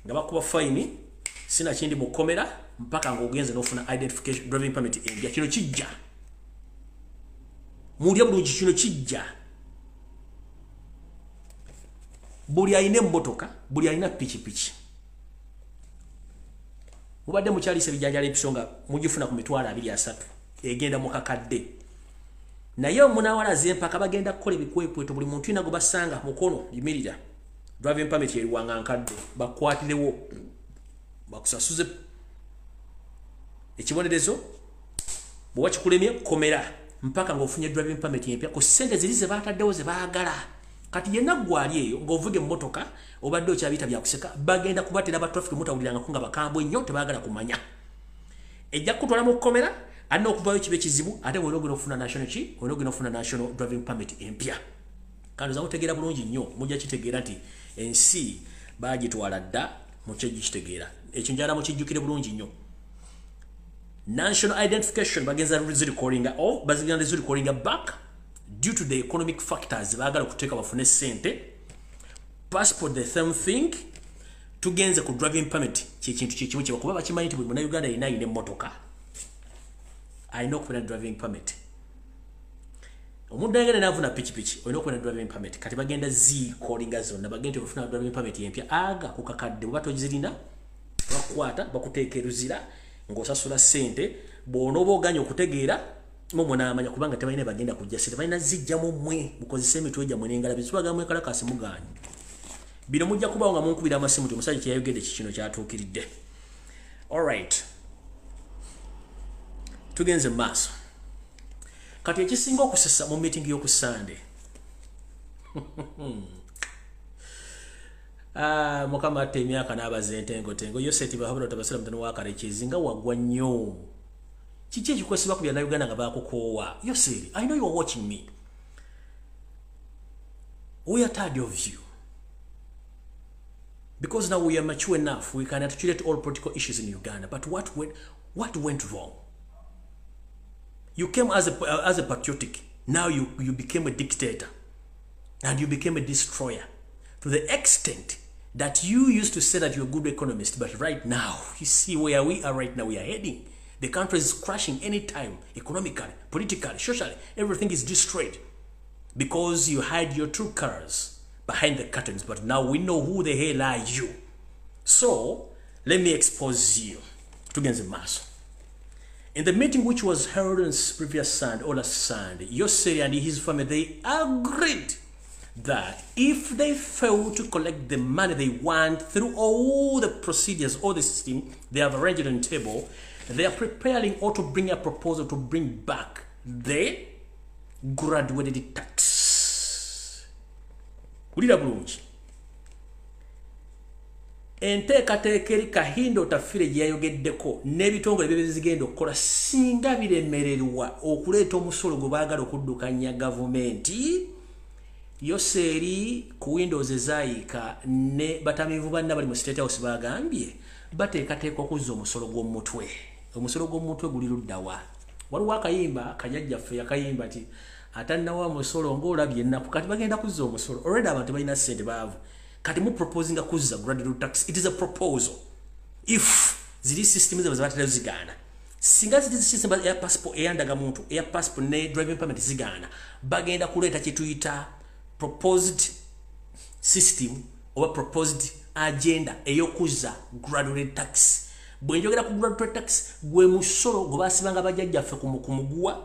nga bakuba fayini sinakindi mu kkomera mpaka ng'ogenze n'ofuna identification driving permit empya. Kino kijja, muwulire bulungi, kino kijja. Buli alina emmotoka, buli alina pikipiki, mubadde mukyalisa ebijanjaalo empiso nga mugifuna ku mitwalo 2 3 egenda mu kakadde. Naye omunawalaza empaka bagenda kukola ebikwekweto, buli muntu yina gwe basanga mukono yimirira, driving permit eriwanga nkadde, bakwatirewo bakusasuze ekibonerezo. Bw'oba kikulemye, komera mpaka ng'ofunye driving permit empya ku ssente ziri ze baataddewo ze baagala. Kati yenna gwali eyo ng'ovuga emmotoka obadde okyabiyita byakuseka, bagenda kubatera ba traffic mutawulirangako nga bakambwe nnyo, tebaagala kumanya. Ejja kukutwala mu kkomera ate n'okuvayo kibe kizibu, ate bw'olina ogenda okufuna national ki, olina ogenda okufuna national driving permit empya. Kandi oza mutegeera bulungi nnyo, mujja kitegeera nti ensi baagitwala dda, mukyegikitegeera ekyo. Njala mukijjukire bulungi nnyo, national identification bagenza zirecallinga off, bazigenda zirecallinga back due to the economic factors, baagala okuteeka bafune ssente. Passport, the same thing. Tugenze ku driving permit, kyekintu kyekimu kyebakuba bakimanyi nti buli munauganda yenna alina emmotoka alina okubeera driving permit. Omuntu ayagala navuna pikipiki olina okubeera driving permit. Kati bagenda zirecallinga zonna, bagenda okufuna driving permit empya aga ku kakadde. Bweba togizirina, bakukwata bakuteeka eruzira ng'osasula ssente. Bw'onooba oganya okutegeera mumwe n'amanya, kubanga tebalina bagenda kujja ssente, balina zijjamu mmwe mukozese emitwe gyammwe n'engalabi zibaga mwekalakasi mugaanyi. Bino mujja kubawo nga munkubira amasimu ti omusajja kyeyayogedde kikino kyatuukiridde. Alright, tugenze mu maaso. Kati ekisinga okusesa mu meeting y'oku Sande, ah, Mukama atta emyaka n'abaza entengotengo. Yoseti bahabula tabasira mutano wa Karekezi nga wagwa nnyo. Kiki ekikwesiba ku byannauganda nga bakukoowa? Yoseri, I know you are watching me. We are tired of you because now we are mature enough, we can articulate all political issues in Uganda. But what went wrong? You came as a patriotic. Now you became a dictator and you became a destroyer, to the extent that you used to say that you're a good economist, but right now, you see where we are right now, we are heading. The country is crashing anytime, economically, politically, socially, everything is destroyed because you hide your true colors behind the curtains. But now we know who the hell are you. So let me expose you. Tugenze maaso. In the meeting which was held on previous Sunday or last Sunday, Yoseri and his family, they agreed that if they fail to collect the money they want through all the procedures or the system they have arranged on the table, they are preparing or to bring a proposal to bring back the graduated tax. Wulira bulungi enteekateeka eri Kahinda Otafiire gye yayogeddeko n'ebitongole bye zigenda okukola singa biremererwa okuleeta omusolo gwe baagala okuddukanya gavumenti. Yoseeri ku windows ezaayiika ne batamiivu banna bali mu State House bagambye bateekateeka okuzza omusolo gw'omutwe. Omusolo gw'omutwe guli luddawa? Waliwo akayimba kajajjaffe yakayimba ti atannawa musolo ng'olabye ennaku. Kati bagenda kuzza omusolo. Already abantu balina ssente, baavu. Kati mu proposinga kuzza gradual tax. It is a proposal. If ziri system zaabwe zebatera zigaana, singa ziri system eya passport, eyandagamuntu, eya passport ne driving permit zigaana, bagenda kuleeta kyetuyita proposed system oba proposed agenda ey'okuzza graduated tax. Bwe njogera ku graduated tax, gwe musolo gwe basibanga bajjajjaffe ku muguwa,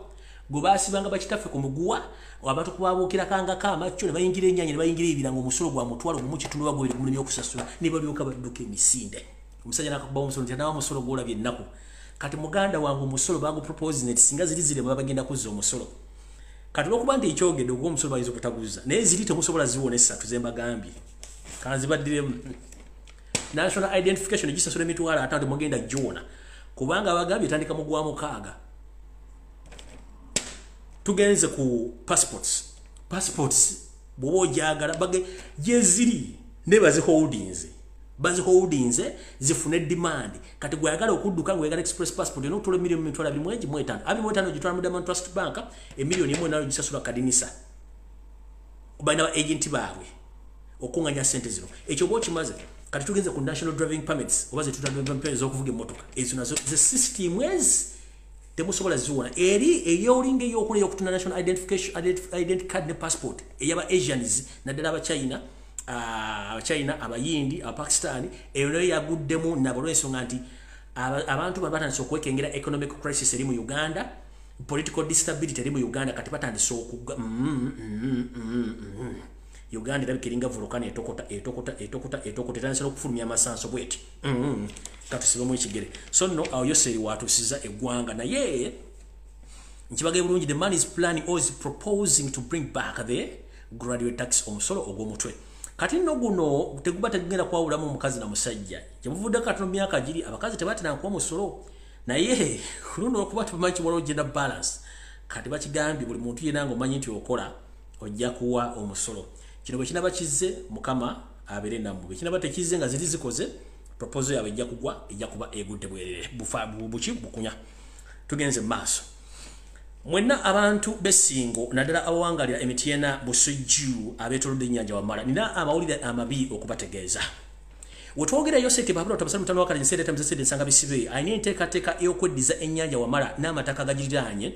gwe basibanga bakitaffe ku muguwa, abantu kubabuukirako amakyo ne bayingira ennyanya ne bayingira ebiranga, omusolo gwa 1.5 bagwere gumulemye okusasula ne balyoka badduka emisinde. Omusajja nakakuba omusolo nti anawa omusolo gwolabye ennaku. Kati muganda wange, omusolo bagupropose nti singa ziri zirema bagenda kuzza omusolo. Kati olwokuba nti ekyogedde ogwa omusolo bayinza okutaguza, naye ziri temusobola ziwona esatu zembagambye. Kanzibaddiremu. National identification gisasula 50,000, mugenda gyona kubanga bagambye etandika mu gwa mukaaga. Tugenze ku passports. Passports bw'oba ogyagala gyeziri ne baziholdinze, baziholdinze zifune demand. Kati gweyagala okudduka nga express passport olina okutwala emiliyoni 215,000, 25 gitwala mu Diamond Trust Bank, 1 million nayo gisasula kadinisa. Balina ba agent baabwe okunganya sente zino. Ekyo oba okimaze. Kati tugenze ku national driving permits oba zetuta driving permits ez'okuvuga emmotoka. Ezo nazo ze system ezi temusobola ziwona. Eri eyolinga eyokula eyokutunda national identification, identity card ne passport eyaba Asians, naddala Abachina, Abachina, Abayindi, Abapakistani, eyo nayo yaguddemu nabo olw'ensonga nti abantu bano batandise okwekengera economic crisis eri mu Uganda. Political disability eri mu Uganda kati batandise okuga. Uganda erabika eringa volcano, etokota, etokota, etokota, etokota, etandise n'okufulumya amasanso bweti. Katusibemu ekigere. So nno awo Yoseri watuusiza eggwanga, naye nkibagaye bulungi, the man is planning or is proposing to bring back the graduate tax, omusolo ogw'omutwe. Kati nno guno teguba tegugenda kwawulamu omukazi na musajja. Gyebuvuddeko katono, myaka giri, abakazi tebatera nkuwa musolo, naye luno okuba tebamanyi kiwaliwo gender balance, kati bakigambye buli muntu yenna nga omanyi nti okola ojja kuwa omusolo. Kino bwe kinaba kizze, Mukama abeere nammwe. Bwe kinaba tekizze, nga ziri zikoze proposal yaabwe, ejja kugwa, ejja kuba egudde bwerere bufa buki bukunya. Tugenze mu maaso. Mwenna abantu b'Essingo, naddala abawangalira Emityena, Busujju, abeetolodde ennyanja Wamala, nina amawulire amabi okubategeeza. Wetwogera, Yoseti Babula Tabasala mutano wakale nseere tamuzesede nsanga bisibe alina enteekateeka ey'okweddiza ennyanja Wamala n'amataka agagiriraanye.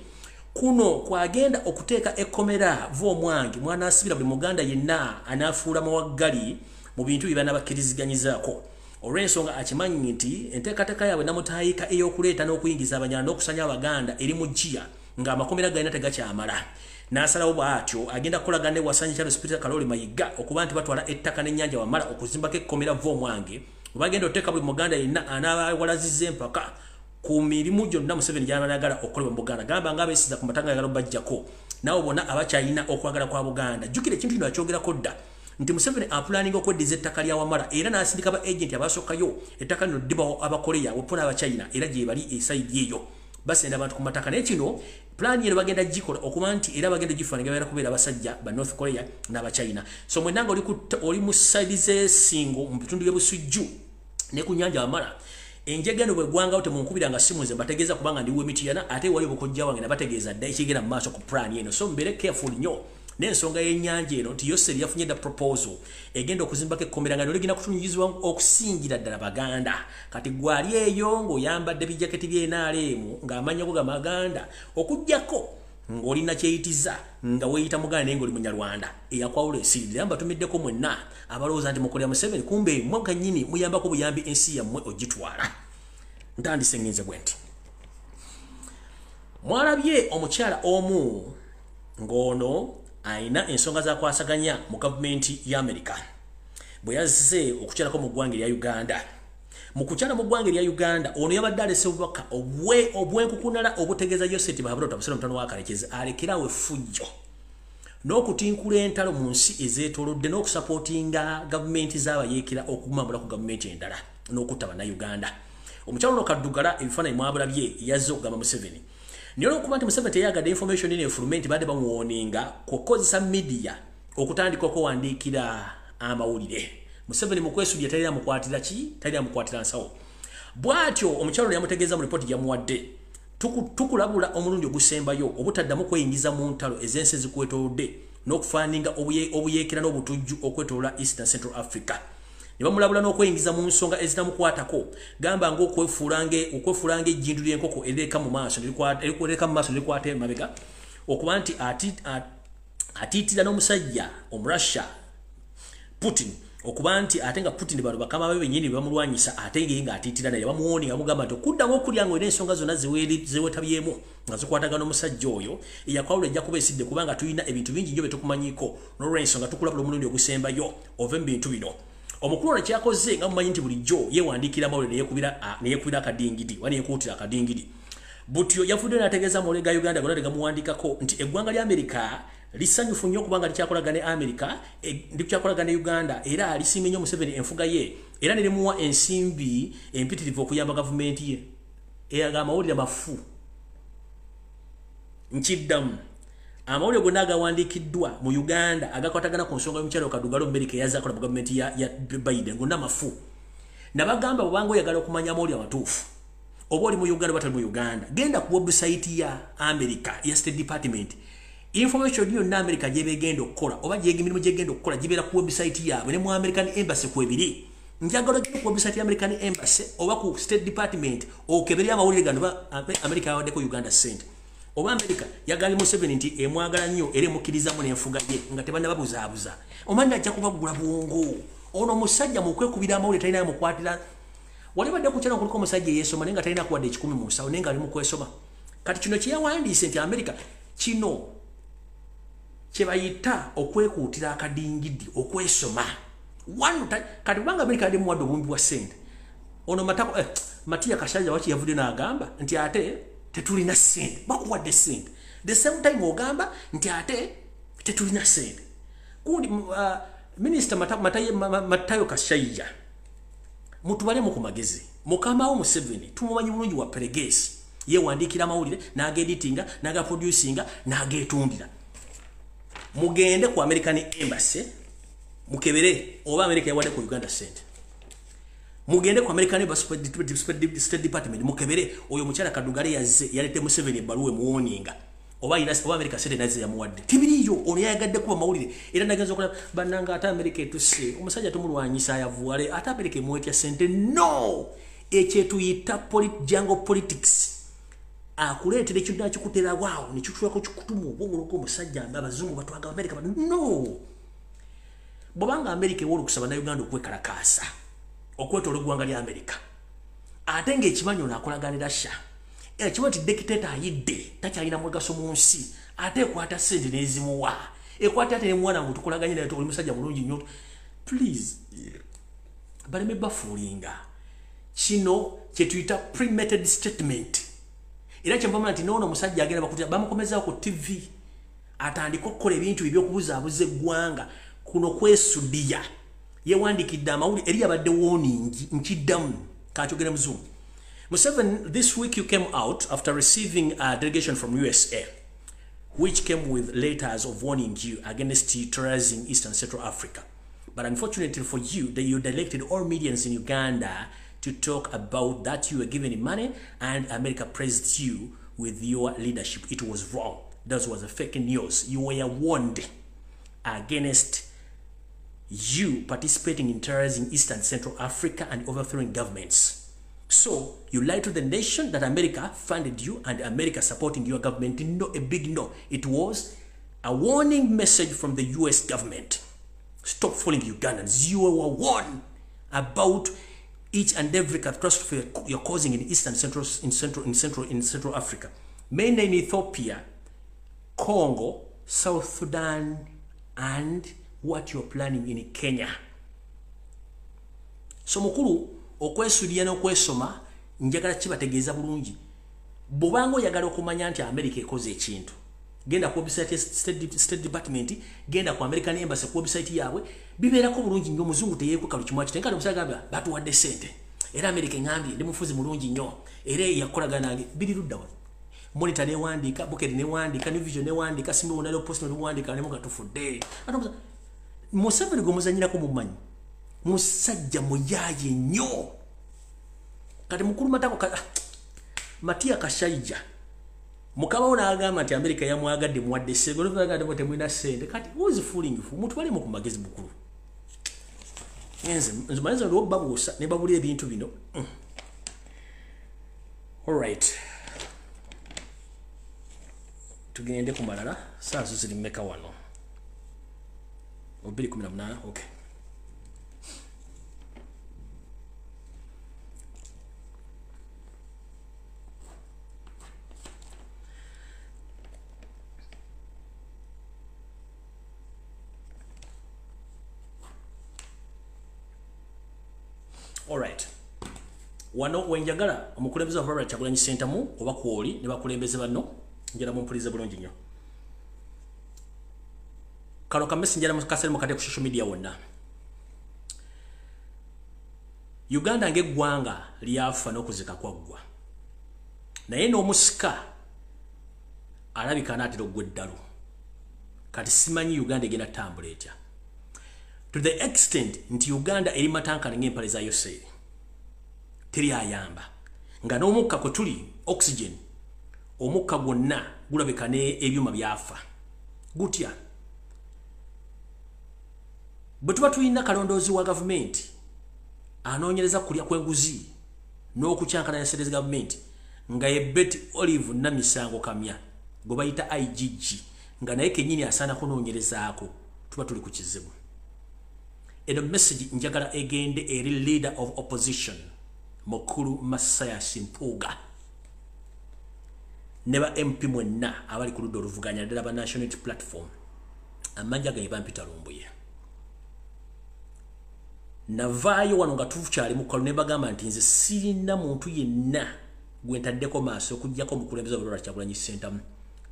Kuno kwagenda okuteeka ekkomera v'omwange mwanaasibira buli Muganda yenna anaafuula mawaggali mu bintu bye banabakkiriziganyizzaako, olw'ensonga akimanyi nti enteekateeka yaabwe namutaayika ey'okuleeta n'okuyingiza Abanyala n'okusanya Abaganda eri mu jjiya, ng'amakomera galina tegakyamala. N'asalawo bw'atyo agenda kukolagana ne Wasanja Charles Peter Kaloli Mayiga okuba nti batwala ettaka n'ennyanja Wamala okuzimbako ekkomera v'omwange webagenda oteeka buli Muganda yenna anaabawalazizza empaka ku mirimu gyonna Museveni gy'abalagala okukolebwa mu Buganda, gamba nga abeesiza ku matanga ayagala obajjako, nabo bonna abakyalina okwagala kwa Buganda. Jjukira ekintu kino akyogerako dda nti Museveni apulaninga okweddiza ettaka lya Wamala, era n'asindika ba agenti abasookayo ettaka lino ddibawo Abakoleya wepo n'Abachina, era gye bali e side eyo basenda abantu ku mataka. Naye kino pulaani eno bagenda gikola okuba nti era bagenda gifaananga bagenda kubeera abasajja ba North Korea n'Abachina. So mwenna nga oli mu side z'Esingo, mu bitundu by'Ebusujju ne ku nyanja Wamala, enjega eno bwegwangawo temunkubira nga simu, nze mbategeeza kubanga ndi w'Emityana, ate wali bukojja wange nabategeeza dda ekigenda mu maaso ku pulaani eno. So mbeere careful nnyo n'ensonga y'ennyanja eno nti Yoseri yafunye dda proposal egenda okuzimbako ekkomera nga noligenda kutunyizibwa okusingira ddala Baganda. Kati gwali eyo ng'oyambadde bijaketi by'NRM ng'amanya go gamaganda, okugjako ng'olina kyeyitiza nga weeyita Muganda naye ng'oli Munyarwanda eyakwawula esiriri. Era mbatumiddeko mwenna abalowooza nti mukolera Museveni, kumbe mmwe kennyini muyambako buyambi ensi yammwe ogitwala. Ntandise ngenze bwe nti mwalabye omukyala omu ng'ono ayina ensonga zakwasaganya mu gavumenti ya Amerika bwe yazze okukyalako mu ggwanga erya Uganda. Mu kukyala mu ggwanga erya Uganda, ono yabadde alese obubaka obwenkukunala obutegeeza Yoseti Bahabulota Busera mutano wa Kalekezi alekerawo effujjo n'okutinkula entalo mu nsi ezeetoolodde n'okusapootinga gavumenti z'abayeekera okumambula ku gavumenti endala n'okutta Bannayuganda. Omukyalo ono Kaddugala, ebifaananyi mwabulabye, yazze okugamba Museveni, naye olwokuba nti Museveni teyagadde information eno efulume, nti badde bamuwoninga kukozesa media okutandika okuwandiikira amawulire, Museveni mu kwesudya talina mukwatira ki, talina mukwatira nsawo. Bw'atyo omukyalo yamutegeeza mu ripooti gyamuwadde, tukulabula omulundi ogusembayo obutaddamu kweyingiza mu ntalo ez'ensi ezikwetoolodde n'okufaaninga obuyeekera n'obutujju okwetoloola East and Central Africa. Ne bamulabula n'okweyingiza mu nsonga ezitamukwatako, gamba ng'okwefuula ng'ejjindu ly'enkoko erireka mu maaso erikwoleka mu maaso nerikwata emabega, okuba nti atiitira n'omusajja Omurussia Putin, okuba nti ate nga Putin bano bakama be bennyini bamulwanyisa, ate ngeye ng'atiitira naye. Bamuwooni nga bamugamba nti okuddamu okulya nga olina ensonga zonna zeweetabyemu nga zikwatagana n'omusajja oyo eyakwawula, ejja kuba esidde, kubanga tulina ebintu bingi nnyo bye tukumanyiiko. N'olwensonga tukulabula omulundi ogusembayo ove mu bintu bino. Omukulu ono kyakoze, nga mumanyi nti bulijjo yeewandiikira amawulire neyekubira akadingidi oba neyekuutira akadingidi, butyo yavuddeyo n'ategeeza amawulire ga Uganda gonna tegamuwandiikako nti eggwanga lya Amerika lisanyufu nnyo okubanga likyakolagana ne Amerika, likyakolagana ne Uganda, era lisiimye nnyo Museveni enfuga ye, era ne limuwa ensimbi empitirivu okuyamba gavumenti ye. Eraga amawulire mafu. Nkiddamu, amawulire gonna agawandiikiddwa mu Uganda agakwatagana ku nsonga y'omukyalo Kadugalo Amerika eyazze akola mu gavumenti ya Biden gonna mafu. Nabagamba, bwobanga oyagala okumanya amawulire amatuufu, oba oli mu Uganda oba tali mu Uganda, genda ku website ya America ya State Department. Information yonna America gyebegenda okukola oba emirimu gyegenda okukola gibeera ku website yaabwe, ne mu American Embassy kwebiri. Njagala ogende ku website ya American Embassy oba ku State Department okebere amawulire gano, ba America yawaddeko Uganda sente, oba America yagambye Museveni nti emwagala nnyo era emukkirizamu n'enfuga ye, nga tebannababuzaabuza. Omanyi ajja kubagula bwongo ono omusajja mu kwekubira amawulire, talina mukwatira. Wali badde ku kyalo kuliko omusajja eyeesoma naye nga talina kuwadde 1,000 mu nsawo, naye nga ali mu kwesoma. Kati kino kyeyawandiise nti America, kino kyebayita okwekuutira akadingidi, okwesoma. Kati kubanga America yali muwadde obumbi bwa ssente, ono matako Matiya Kashaija waki yavudde n'agamba nti ate tetulina ssente. Bakuwadde ssente, the same time ogamba nti ate tetulina ssente. Kundi Minisita Matayo Kashaija, mutubalemu ku magezi. Mukama wo Museveni tumumanyi bulungi, wa peregesi, yewandiikira amawulire n'ageditinga n'agaproducinga n'agetundira. Mugende ku American Embassy mukebere oba America yawadde ku Uganda sente. Mugende ku American Embassy, State Department, mukebere oyo mukyala Kadugale yazze yalete Museveni ebbaluwa emuwoninga oba oba America sente naze yamuwadde. Tibiriyo. Ono yayagadde kuba mawulire era nagenza okola bannanga ate America etuse omusajja tumulwanyisa ayavuwale, ate America emuwetya sente. No, ekyetuyita jungle politics, akuleetera ekintu nakikutera waawo nekitulako kikutumu obwongoloko. Omusajja abazungu batwaga America. No, bwobanga America ewa olukusaba na Uganda okwekalakaasa okwetoola eggwanga lya America, ate ng'ekimanyi ono akolaganira sha ekimanyi nti dictator ayidde takyalina mugaso mu nsi, ate ekwata sente n'ezimuwa, ekwata ate nemuwana ngu tukolaganye naye, oli musajja mulungi nnyo. Please, baleme bafuulinga. Kino kyetuyita premeditated statement. Era kyembamala nti noono omusajja agenda bakutira bamukomezawo ku TV atandika okukola ebintu ebyokubuzaabuza eggwanga. Kuno kwesudiya, yewandiikidde amawulire eri yabadde warning. Nkiddamu kakyogere muzungu. Museveni, this week you came out after receiving a delegation from USA, which came with letters of warning you against terrorizing Eastern Central Africa. But unfortunately for you, that you directed all medians in Uganda to talk about that you were given money and America praised you with your leadership. It was wrong. That was a fake news. You were warned against you participating in terrorizing Eastern Central Africa and overthrowing governments. So you lied to the nation that America funded you and America supporting your government. No, a big no. It was a warning message from the US government. Stop fooling Ugandans. You were warned about each and every catastrophe you're causing in Eastern Central, in Central, in Central, in Central Africa, mainly in Ethiopia, Congo, South Sudan, and what you're planning in Kenya. So mukulu okwesudiya n'okwesoma, njagala kibategeeza bulungi. Bw'obanga oyagala okumanya nti America ekoze ekintu, genda ku website ya State Department, genda ku American Embassy, ku website yaabwe bibeerako bulungi nnyo. Omuzungu teyeekweka buli kimu akitenga. Omusajja agamba batuwadde sente era America eŋŋambye ndi mufuzi mulungi nnyo era yakolagana nange. Biri ludda wa? Monitor newandiika, Bukedde newandiika, New Vision newandiika, Simba Wonaleo Post newandiika, nemuga tufudde. Ate Museveni gwe muzanyirako mumanyi musajja muyaaye nnyo. Kati mukulu matako Matiya Kashaija mukabawo n'agamba nti America yamwagadde, muwadde sente, oluvaagadde temulina sente. Kati who is fooling you? Mutwalemu ku magezi mukulu. Nze manyiza ndi obabuusa ne babulira ebintu bino. Alright, tugende ku malala. Saazo ziri mmeka wano? 2:18. Okay. Alright. Wano wenjagala omukulembeze wa Robert Kyagulanyi Ssentamu oba kwoli ne bakulembeze banno, njala mumpulize bulungi nnyo. Kano ka messenger mu kasere mukate ku social media wonna. Uganda ng'eggwanga lyafa n'okuzika kwaggwa. Naye n'omusika alabika anaatera oggwa eddalu. Kati simanyi Uganda egenda ttambula etya. To the extent nti Uganda eri matankane ng'empale za Yoseeri. Teri ayamba. Nga n'omukka kwe tuli oxygen, omukka gwonna gulabika ne ebyuma byafa. Gutya. Bwe tuba tulina kalondoozi wa gavumenti anoonyereza kulya kw'enguzi n'okukyankalanya ssente za gavumenti nga ye Betty Olive Namisango Kamya gwe bayita IGG, nga naye kennyini asaana kunoonyerezaako, tuba tuli ku kizibu. Eno message njagala egende eri leader of opposition mukulu Mathias Mpuuga. Ne ba MP mwenna abali ku ludda oluvuganya ddala ba National Unity Platform, amanja gange bampita Lumbuye. Navaayo wano nga tukyali mu kalulu ne bagamba nti nze sirina muntu yenna gwe ntaddeko maaso okuggyako omukulembeze wa Kyagulanyi Ssentamu,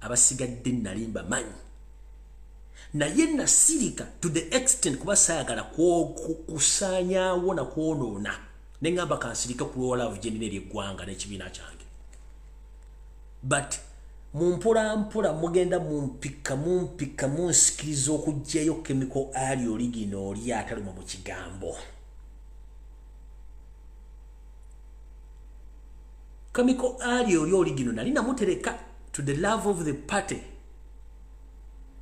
abasigadde nali mbamanyi. Naye nasirika to the extent kuba saayagala kusaanyaawo na kwonoona, ne ŋŋamba kansirike ku lw'olaavu gye nnina eri eggwanga n'ekibiina kyange. But mu mpola mpola mugenda mumpika mumpika munsikiriza okuggyayo chemical ali oligino oli ataluma mu kigambo. Chemical ali oli oligino nali namutereka to the love of the party,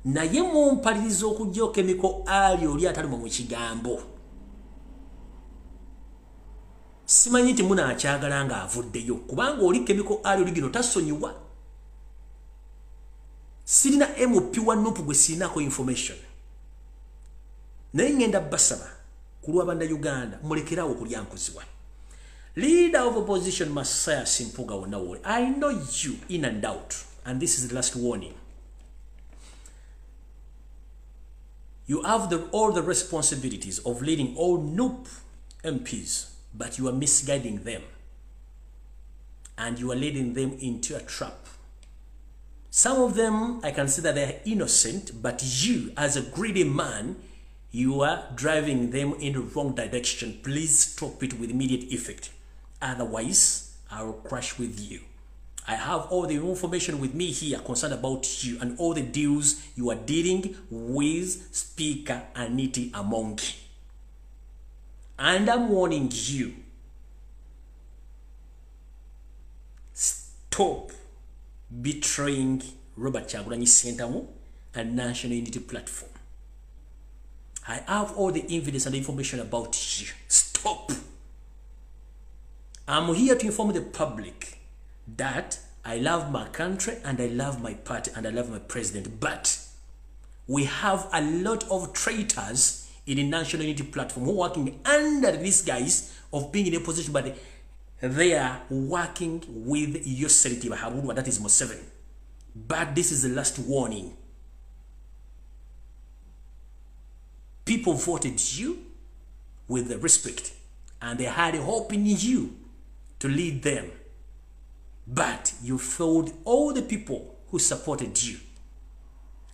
naye mumpaliriza okuggyayo chemical ali oli ataluma mu kigambo. Simanyi nti munaakyagala ng'avuddeyo, kubanga oli chemical ali oligino tasonyiwa. Sirina MP wa NUP gwe sirinako information, naye ngenda basaba ku lwa Bannayuganda mulekerawo okulyankuziwa. Leader of Opposition Mathias Mpuuga wonna woli, I know you in and out, and this is the last warning. You have all the responsibilities of leading all NUP MPs, but you are misguiding them and you are leading them into a trap. Some of them, I can see that they are innocent, but you, as a greedy man, you are driving them in the wrong direction. Please stop it with immediate effect. Otherwise, I will crash with you. I have all the information with me here concerned about you and all the deals you are dealing with Speaker Anita Among. And I'm warning you, stop betraying Robert Kyagulanyi Ssentamu and National Unity Platform. I have all the evidence and information about you. Stop. I'm here to inform the public that I love my country and I love my party and I love my president, but we have a lot of traitors in the National Unity Platform who are working under these guise of being in a position, but they are working with Yoseri Tibuhaburwa, that is Museveni. But this is the last warning. People voted you with the respect and they had hope in you to lead them. But you failed all the people who supported you.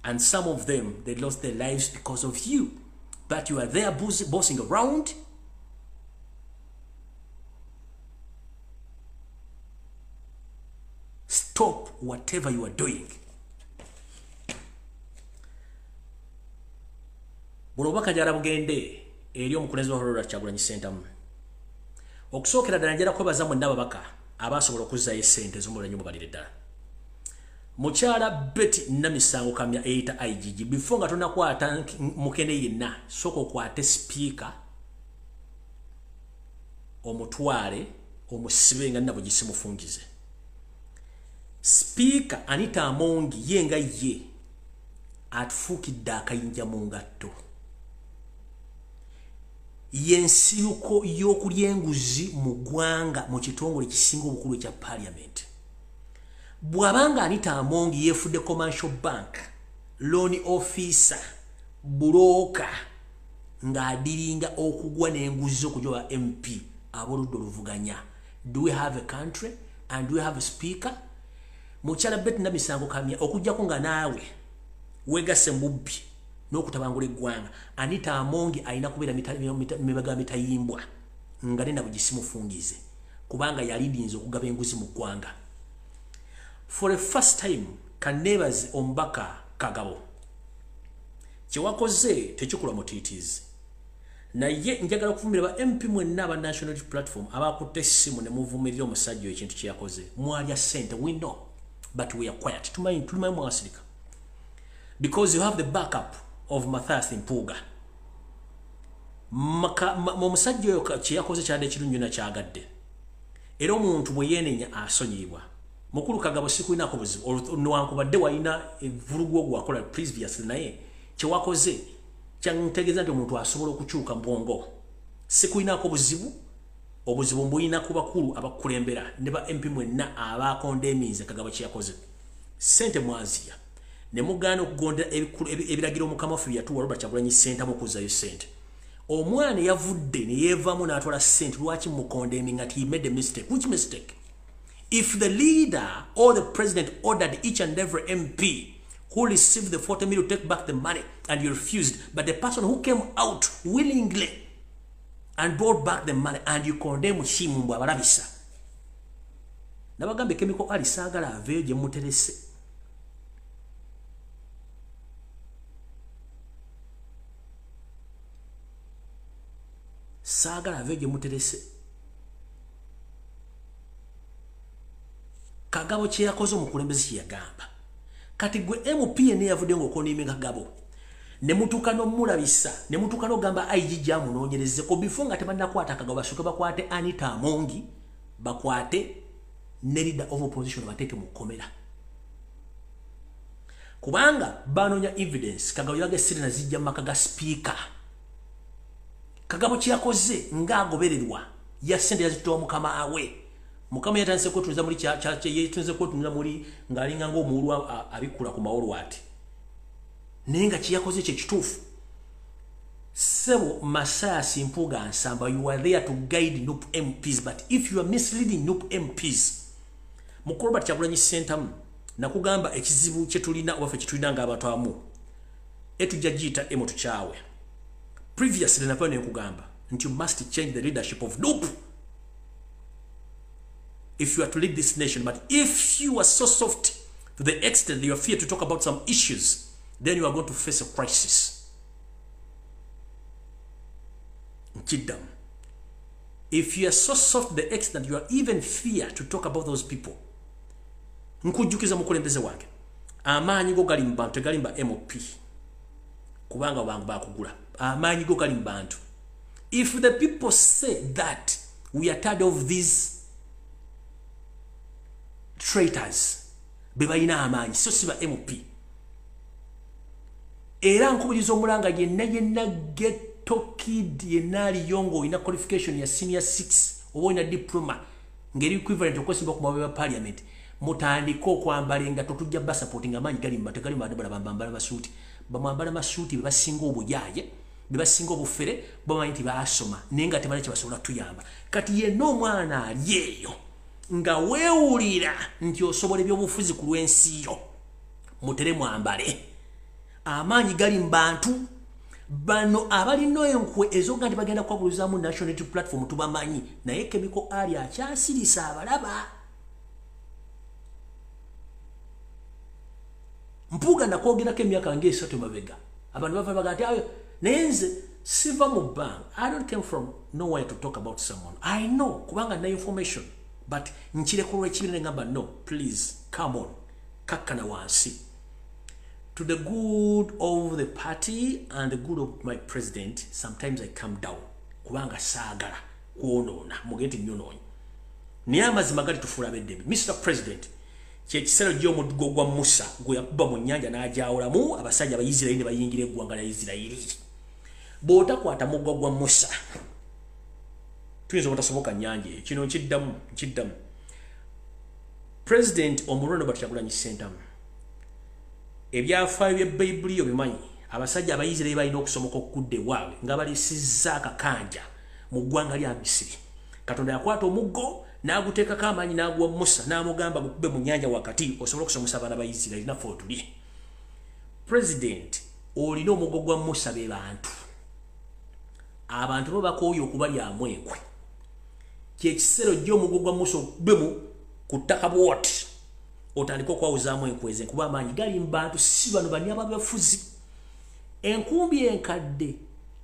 And some of them, they lost their lives because of you. But you are there bossing around. Stop whatever you are doing. Buno obubaka njagala bugende eri omukulembeze wa Robert Kyagulanyi Ssentamu. Okusookera ddala njagala kwebaza mwenna ababaka abasobola okuzzaayo essente ez'omulenyo mubalire ddala. Mukyala Betty Namisango Kamya eyita IGG, before nga tonakwata mukene yenna, sooka okwate sipiika omutwale omusibe nga nna gisimufungize. Sipiika Anita Among ye nga ye atufuukidde akayinja mu ngatto. Yensiruko y'okulya enguzi mu ggwanga mu kitongole ekisinga obukulu ekya parliament. Bw'abanga Anita Among yeefudde commercial bank, loan officer, broker, ng'adiringa okugwa n'enguzi okujoba MP ab'oludda oluvuganya. Do we have a country and do we have a speaker? Mukyala Betty Namisango Kamya okuggyako nga naawe weegasse mu bubbi n'okutabangula eggwanga, Anita Among alina kubeera mibega mitayimbwa nga ne nabwe gisimufungize, kubanga yalidinze okugaba enguzi mu ggwanga. For the first time, kaneebaze omubaka Kagabo, kye wakoze tekikulwa mutiitiizi. Naye njagala okuvumirira ba MP mwenna aba National Unity Platform abakutte essimu ne muvumirira omusajja ekintu kye yakoze. Mwalya ssente, we know, but we are quiet. Tumanyi mwasirika because you have the backup of Mathias Mpuuga. Omusajja oyo kye yakoze kyadde ekirungi nakyagadde, era omuntu bwe yeenenya asonyiyibwa. Mukulu Kagabo sikulinako buzibu, newankubadde walina evulugu ogwo wakola previously, naye kye wakoze kyantegeeza nti omuntu asobola okukyuka mu bwongo. Sikulinako buzibu, obuzibu mbulina ku bakulu abakulembera ne ba MP mwenna abakondeminze Kagabo kye yakoze. Sente mwazirya ne mugaana okugondera ebiragiro Mukama waffe bye yatuwa Robert Kyagulanyi Ssentamu okuzzayo ssente. Omwana yavudde ne yeevaamu n'atwala ssente, lwaki mukondeming nti he made a mistake? Which mistake? If the leader or the president ordered each and every MP who received the 40 million to take back the money and you refused, but the person who came out willingly and brought back the money and you condemn him, mbu abalabisa. Nabagambe Chemical Ali saagala aveeyo gye muterese. Saagala aveeyo gye muterese. Kagabo kye yakoze omukulembeze kye yagamba. Kati gwe MP yenna yavudde ng'okondiiminga Kagabo, ne mutuuka n'omulabisa, ne mutuuka n'ogamba IGG amunoonyerezeko before nga tebannakwata Kagabo, basooke bakwate Anita Amongi, bakwate ne leader of opposition bateeke mu kkomera. Kubanga banoonya evidence, Kagabo yabaga essente nazijja mu maka ga sipiika. Kagabo kye yakoze ng'agobererwa, ya ssente yazituwa mukama awe. Mukama yatandise kwetunuza muli yetunze kwetunuza muli ng'alinga ng'omuwulu abikkula ku mawolu ati. Naye nga kye yakoze kye kituufu. Ssebo Mathias Mpuuga Nsamba, you are there to guide NUP MPs, but if you are misleading NUP MPs, Mukulu Robert Kyagulanyi Ssentamu, nakugamba ekizibu kye tulina oba ffe kye tulina ng'abantu abamu, etujja giyita emo tukyawe. Previously navayo ne nkugamba nti you must change the leadership of NUP if you are to lead this nation. But if you are so soft to the extent that you are fear to talk about some issues, then you are going to face a crisis. Nkiddamu. If you are so soft to the extent that you are even fear to talk about those people, nkujjukiza mukulembeze wange, amaanyi go gali mu bantu, tegali mu ba MP, kubanga bangu bakugula. Amaanyi go gali mu bantu. If the people say that we are tired of these traitors, be balina amaanyi, so si ba MP. Era nkubiriza omulanga yenna yenna ghetto kid yenna aliyo ng'olina qualification ya senior 6 oba olina diploma ng'eri equivalent okwesimba ku mababe ba parliament, mutandike okwambala engatto, tujja basupportinga. Amaanyi gali mu bantu, tegali mu bantu bala bambala masuuti. Bamwambala masuuti be basinga obuyaaye, be basinga obufere, bamanyi nti baasoma naye nga tebalina kye basobola kutuyamba. Kati yenna omwana ali eyo nga weewulira nti osobola ebyobufuzi ku lw'ensi yo, mutere mwambale. Amaanyi gali mu bantu. Bano abalina enkwe ezoga nti bagenda kwabuluzaamu National Unity Platform tubamanyi, naye Chemical Ali akyasirisa abalaba. Mpuuga nakwogerako emyaka ng'esatu emabega, abantu bava baga nti ayo, naye nze siva mu bbanga. I don't came from nowhere to talk about someone. I know kubanga nina information, but nkirekulwa ekibiina ne ngamba no, please come on, kakkana wansi. To the good of the party and the good of my president, sometimes I come down kubanga saagala kwonoona mugende nti nnyonoonye, naye amazima gali tufuula ab'eddembe. Mr President, kyekiseera gy'omuggo gwa Musa gwe yakuba mu nnyanja n'agyawulamu abasajja Abayisirayiri ne bayingira eggwanga lya Isirayiri. Bw'otakwata muggo gwa Musa, tuyinza obutasoboka nnyanja eyo. Kino nkiddamu, nkiddamu. President omulonde Robert Kyagulanyi Ssentamu, ebyafaayo bya Bayibuli obimanyi, abasajja Abayisirayiri balina okusomoka okudda ewaabwe nga balisizza akakanja mu ggwanga lya Misiri. Katonda yakwata omuggo n'aguteekako amaanyi n'aguwa Musa n'amugamba gukube mu nnyanja wakati osobole okusomosa abaana ba Isirayiri, naffe otuli. President, olina omuggo gwa Musa, be bantu. Abantu bo bakooye okubalyamu enkwe. Kyekiseera ojja omuggo gwa Musa okubemu ku ttaka bw'oti, otandike okwawuzaamu enkwe ze, kuba amaanyi gali mu bantu, si bano bani ababefuzi. Enkumbi enkadde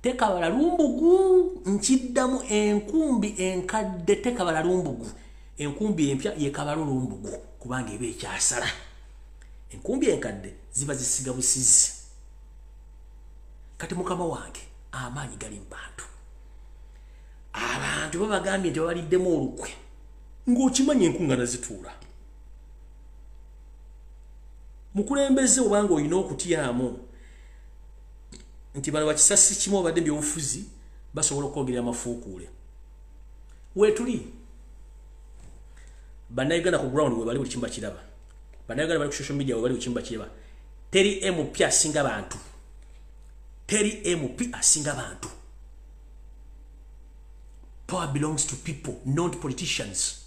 tekabala lumbugu, nkiddamu, enkumbi enkadde tekabala lumbugu. Enkumbi empya yekabala olumbugu kubanga eba ekyasala. Enkumbi enkadde ziba zisiga busizi. Kati mukama wange, amaanyi gali mu bantu. Abantu babagambye nti babaliddemu olukwe, ng'okimanyi enkuŋŋaana zituula. Mukulembeze, obanga olina okutyamu nti bano bakisasi kimu obadde ebyobufuzi basobola okwogerera amafuukuule, weetuli Bannayuganda ku ground we bali, buli kimu bakiraba. Bannayuganda bali ku social media bali kukimba kireba. Teri MP asinga bantu. Teri MP asinga bantu. Power belongs to people, not politicians.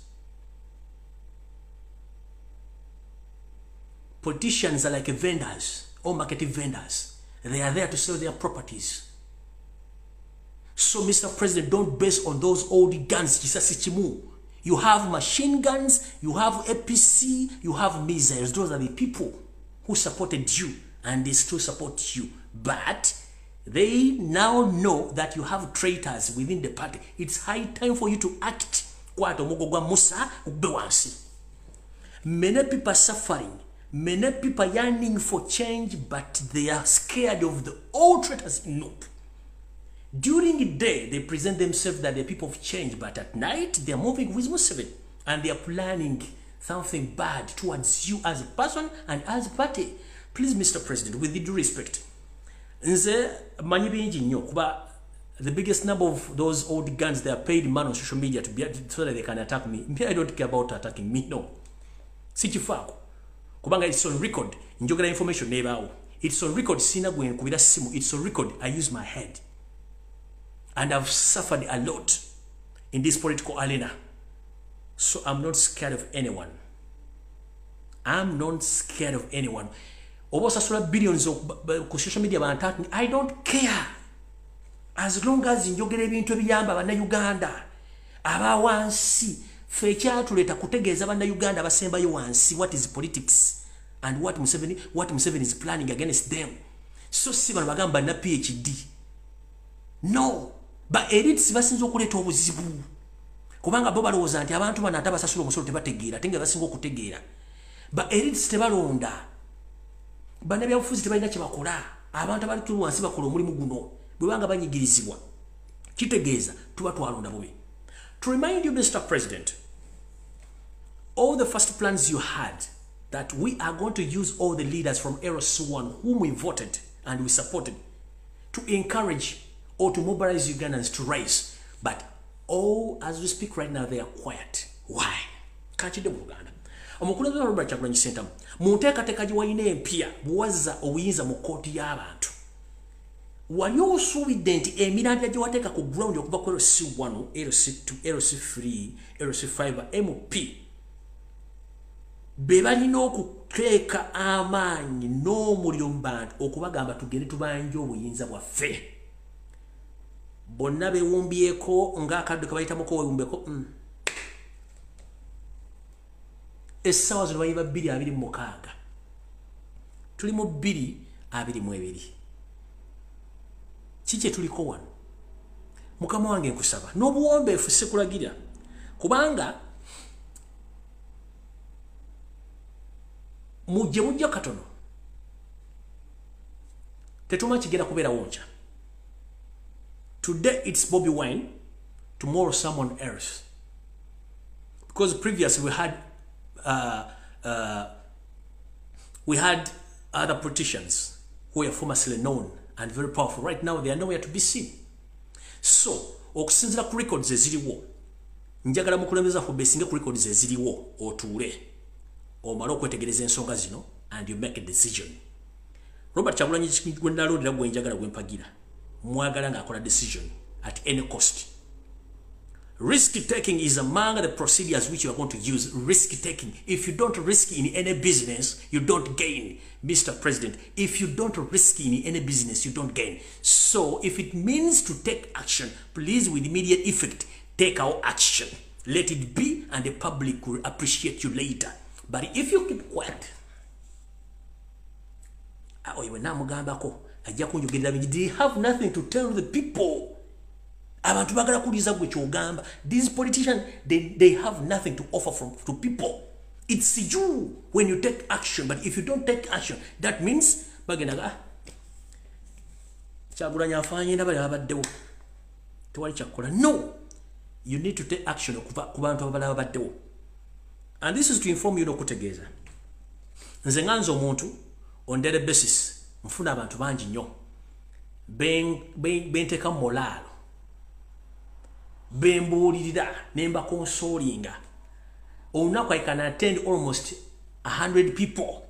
Politicians are like vendors or marketing vendors. They are there to sell their properties. So, Mr. President, don't base on those old guns. Kisasi kimu. You have machine guns, you have APC, you have missiles. Those are the people who supported you and they still support you. But they now know that you have traitors within the party. It's high time for you to act. Kwata omuggo gwa Musa ogube wansi. Many people are suffering. Many people are yearning for change, but they are scared of the old traitors. Nope. During the day, they present themselves that they're people of change, but at night, they're moving with Museveni and they are planning something bad towards you as a person and as a party. Please, Mr. President, with due respect, nze manyi bingi nnyo kuba the biggest number of those old guns, they are paid money on social media to be so that they can attack me. Me, I don't care about attacking me, no. Sikifaako. Kubanga it's on record, njogera information nebaawo. It's on record, sina gwe nkubira simu. It's on record, I use my head. And I've suffered a lot in this political arena. So I'm not scared of anyone. I'm not scared of anyone. Oba osasula billions ku social media bantaking, I don't care. As long as njogera ebintu ebiyamba bannayuganda aba wansi, ffe ekyatuleeta kutegeeza bannayuganda abasembayo wansi what is politics and what Museveni is planning against them. So si bano bagamba na PhD. No, ba elites basinze okuleeta obuzibu. Kubanga bo balowooza nti abantu bano ate abasasula omusolo tebategeera, ate nga basinga okutegeera. Ba elites tebalonda. Bannabyabufuzi tebalina kye bakola. Abantu abali tuli wansi bakola omulimu guno. Bwe banga banyigirizibwa, kitegeeza tuba twalonda bubi. To remind you, Mr. President, all the first plans you had that we are going to use all the leaders from LC1 whom we voted and we supported to encourage or to mobilize Ugandans to rise. But all, as we speak right now, they are quiet. Why? Kankidde mu Luganda. Omukulembeze wa Robert Kyagulanyi Ssentamu, mu nteekateeka gye walina empya bw'owazza obuyinza mu kkooti y'abantu, wali osuubidde nti emirandira gye wateeka ku ground okuva ku LC1, LC2, LC3, LC5, MP be balina okuteeka amaanyi n'omuliro mu bantu okubagamba tugende tubanje obuyinza bwaffe. Bonna bewumbyeko ng'akadde kebayitamuko wewumbyeko. Essaawa zino bayiba 2026, tuli mu 2022. Ki kye tuliko wano? Mukama wange, nkusaba n'obuwombeefu, sikulagira, kubanga mujje mujja katono tetuma kigenda kubeerawo nkya. Today it's Bobby Wine, tomorrow someone else, because previously we had other politicians who were formerly known and very powerful. Right now they are nowhere to be seen. So okusinziira ku records eziriwo, njagala mukulembeza ku besinge ku records eziriwo, otuule omale okwetegereza ensonga zino and you make a decision. Robert Kyagulanyi gwe nalondera, gwe njagala, gwe mpagira, mwagala ng'akola decision at any cost. Risk taking is among the procedures which you are going to use. Risk taking. If you don't risk in any business, you don't gain. Mr. President, if you don't risk in any business, you don't gain. So if it means to take action, please, with immediate effect, take our action. Let it be, and the public will appreciate you later. But if you keep quiet, oyo we namugambako ajja kunjogerera bingi. They have nothing to tell the people. Abantu bagala kuwuliriza gwe kyogamba. These politicians, they have nothing to offer to people. It's you when you take action, but if you don't take action, that means bagendaga, "Ah, Kyagulanyi afaanye nabali abaddewo, tewali kyakukola." No, you need to take action okuva ku bantu abalala babaddewo. And this is to inform you n'okutegeeza, nze nga nze omuntu, on daily basis nfuna abantu bangi nnyo benteeka mu molaalo, bembuulirira ne mbaconsolinga. Olunaku I can attend almost 100 people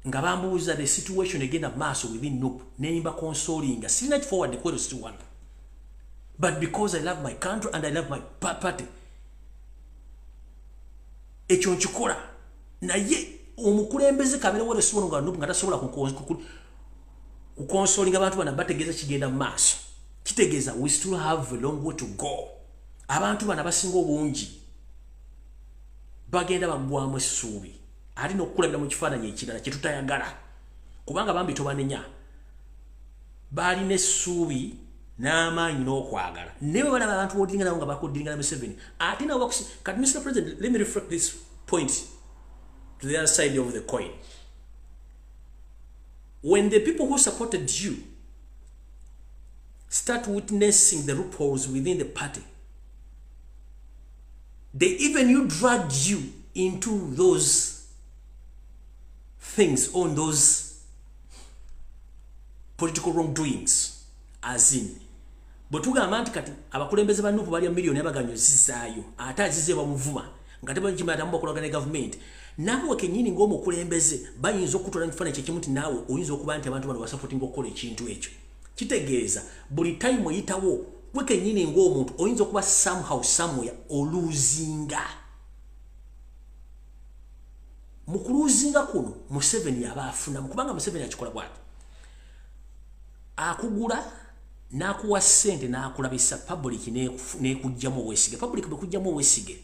nga bambuuza the situation egenda maaso within NUP, neyimba consolinga. Sirina kifo wadde ku LC1, but because I love my country and I love my party, ekyo nkikola. Naye omukulembeze kabeere wa LC1 nga NUP nga tasobola kuconsolinga abantu bano bategeeza kigenda mu maaso, kitegeeza we still have a long way to go. Abantu bano abasinga obungi bagenda baggwamu essuubi, ate n'okukulabira mu kifaananyi ekirala kye tutayagala, kubanga bambi tobanenya, baalina essuubi n'amaanyi n'okwagala, naye bwe balaba abantu b'odiringana nabo nga bakudiringana Museveni, ate nabo kati. Mr. President, let me reflect this point to the other side of the coin. When the people who supported you start witnessing the loopholes within the party, they even you drag you into those things, on those political wrongdoings. As in, bwe tugamba nti kati abakulembeze ba NUP balya miliyoni abaganyo zizaayo, ate azize bamuvuma nga tebakimanya bakolagana ne gavumenti, naawe kennyini ng'omukulembeze bayinza okutwala mu kifaananyi kyekimu nti naawe oyinza okuba nti abantu bano basupportinga okukola ekintu ekyo. Kitegeeza buli time oyitawo gwe kennyini ng'omuntu oyinza okuba somehow somewhere olosinga. Mu kulosinga kuno Museveni aba afunamu, kubanga Museveni akikola bw'ati: akugula n'akuwa ssente n'akulabisa public n'ekugjamu obwesige. Public bwe kugjamu obwesige,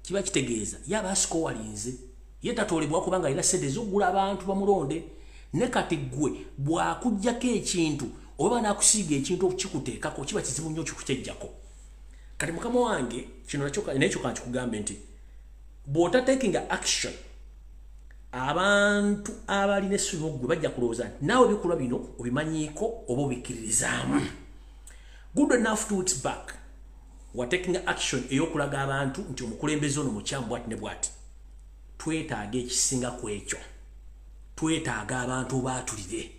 kiba kitegeeza yaba asikowalinze, ye tatoolebwa kubanga alina ssente ez'okugula abantu bamulonde. Ne kati ggwe bw'akuggyako ekintu oba n'akusiiga ekintu okukikuteekako, kiba kizibu nnyo okikukyejjako. Kati mukama wange, kino nakyo nekyo kankikugambe nti bw'otatekinga action, abantu abalina essuubi mu ggwe bajja kulowooza nti naawe ebikolwa bino obimanyiiko oba obikkiririzaamu. Good enough, 2 weeks back watekinga action ey'okulaga abantu nti omukulembeze ono mukyamu bwati ne bwati. Twetaaga ekisinga ku ekyo. Twetaaga abantu baatulire,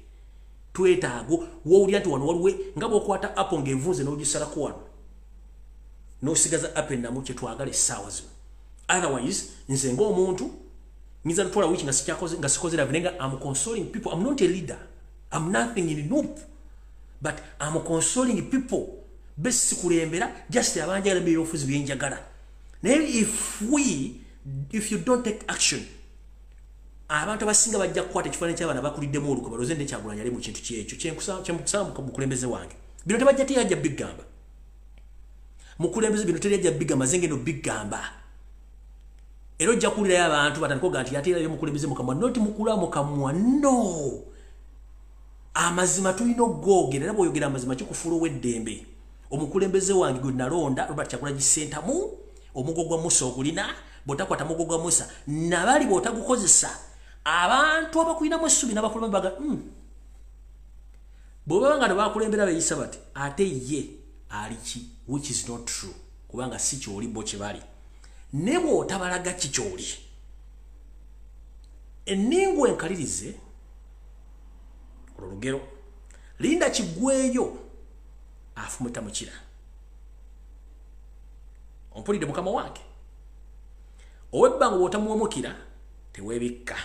twetaaga wowulira nti wano waliwe nga bw'okwata apple ng'evunze n'ogisalako wano n'osigaza apple ennamu. Kyetwagala essaawa zino. Otherwise nze ng'omuntu nyinza ntwala wiiki nga sikyakoze, nga sikoze live, naye nga I'm consoling people. I'm not a leader, I'm nothing in NUP, but I'm consoling people besikulembera, just abanjagala ebyobufuzi byenjagala. Naye if you don't take action, abantu abasinga bajja kukwata ekifaananyi ky'abaana bakuliddemu olukwe, balowooze nti Kyagulanyi ali mu kintu kyekyo. Kyenkusaba, mukulembeze wange, bino tebajja, teyajja bigamba mukulembeze, bino teryajja bigamba, ze ngendo bigamba. Era ojja kuwulirayo abantu batandika oga nti ate era mukulembeze mukamwa, noti mukula mukamwa. No, amazima tulina okugoogera, era bw'oyogera amazima kikufuula ow'eddembe. Omukulembeze wange gwe nalonda, Robert Kyagulanyi Ssentamu, omugo gwa Musa ogulina. Bw'otakwata mugo gwa Musa nabali, bw'otagukozesa, abantu abakulinamu essuubi n'abakulembeze baga Bwe baba nga tebakulembera beeyisa bati, ate ye ali ki? Which is not true, kubanga si kyoli, bo kye bali. Ne bw'otabalaga ki kyoli, enningu enkalirize olwo lugero, linda kiggweyo afumita mukira. Ompulidde, mukama wange? Ow'ebbanga bw'otamuwamukira teweebikka.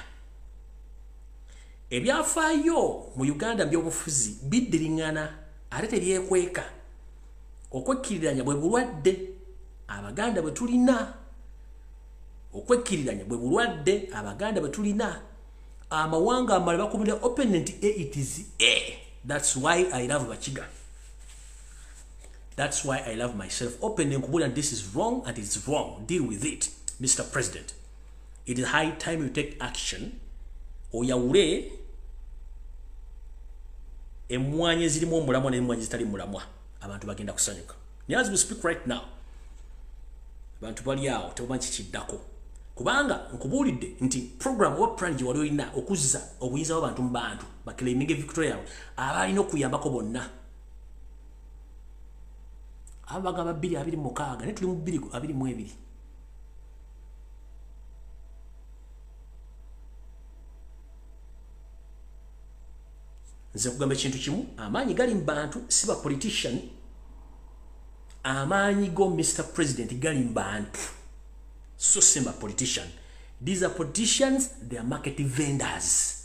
Ebyafaayo mu Uganda byobufuzi biddiriŋŋana ate tebyekweka. Okwekkiriranya bwe bulwadde Abaganda bwe tulina. Okwekkiriranya bwe bulwadde Abaganda bwe tulina. Amawanga amalala bakubira open nti A, it is A. That's why I love Bakiga, that's why I love myself. Open nkubulira, this is wrong and it's wrong, deal with it. Mr. President, it is high time you take action, oyawule emwanyi ezirimu omulamwa n'emwanyi zitali mulamwa. Abantu bagenda kusanyuka. Naye as we speak right now, abantu bali awo tebamanyi kikiddako, kubanga nkubuulidde nti program oba plan gye wali olina okuzza obuyinza bw'abantu mu bantu baclaiminga victory yaabwe, abalina okuyambako bonna abo bagamba 2026, naye tuli mu 2022. Nze nkugamba ekintu kimu: amaanyi gali mu bantu, si ba politician. Amaanyi go, Mr. President, gali mu bantu, so si ba politician. These are politicians, they are market vendors.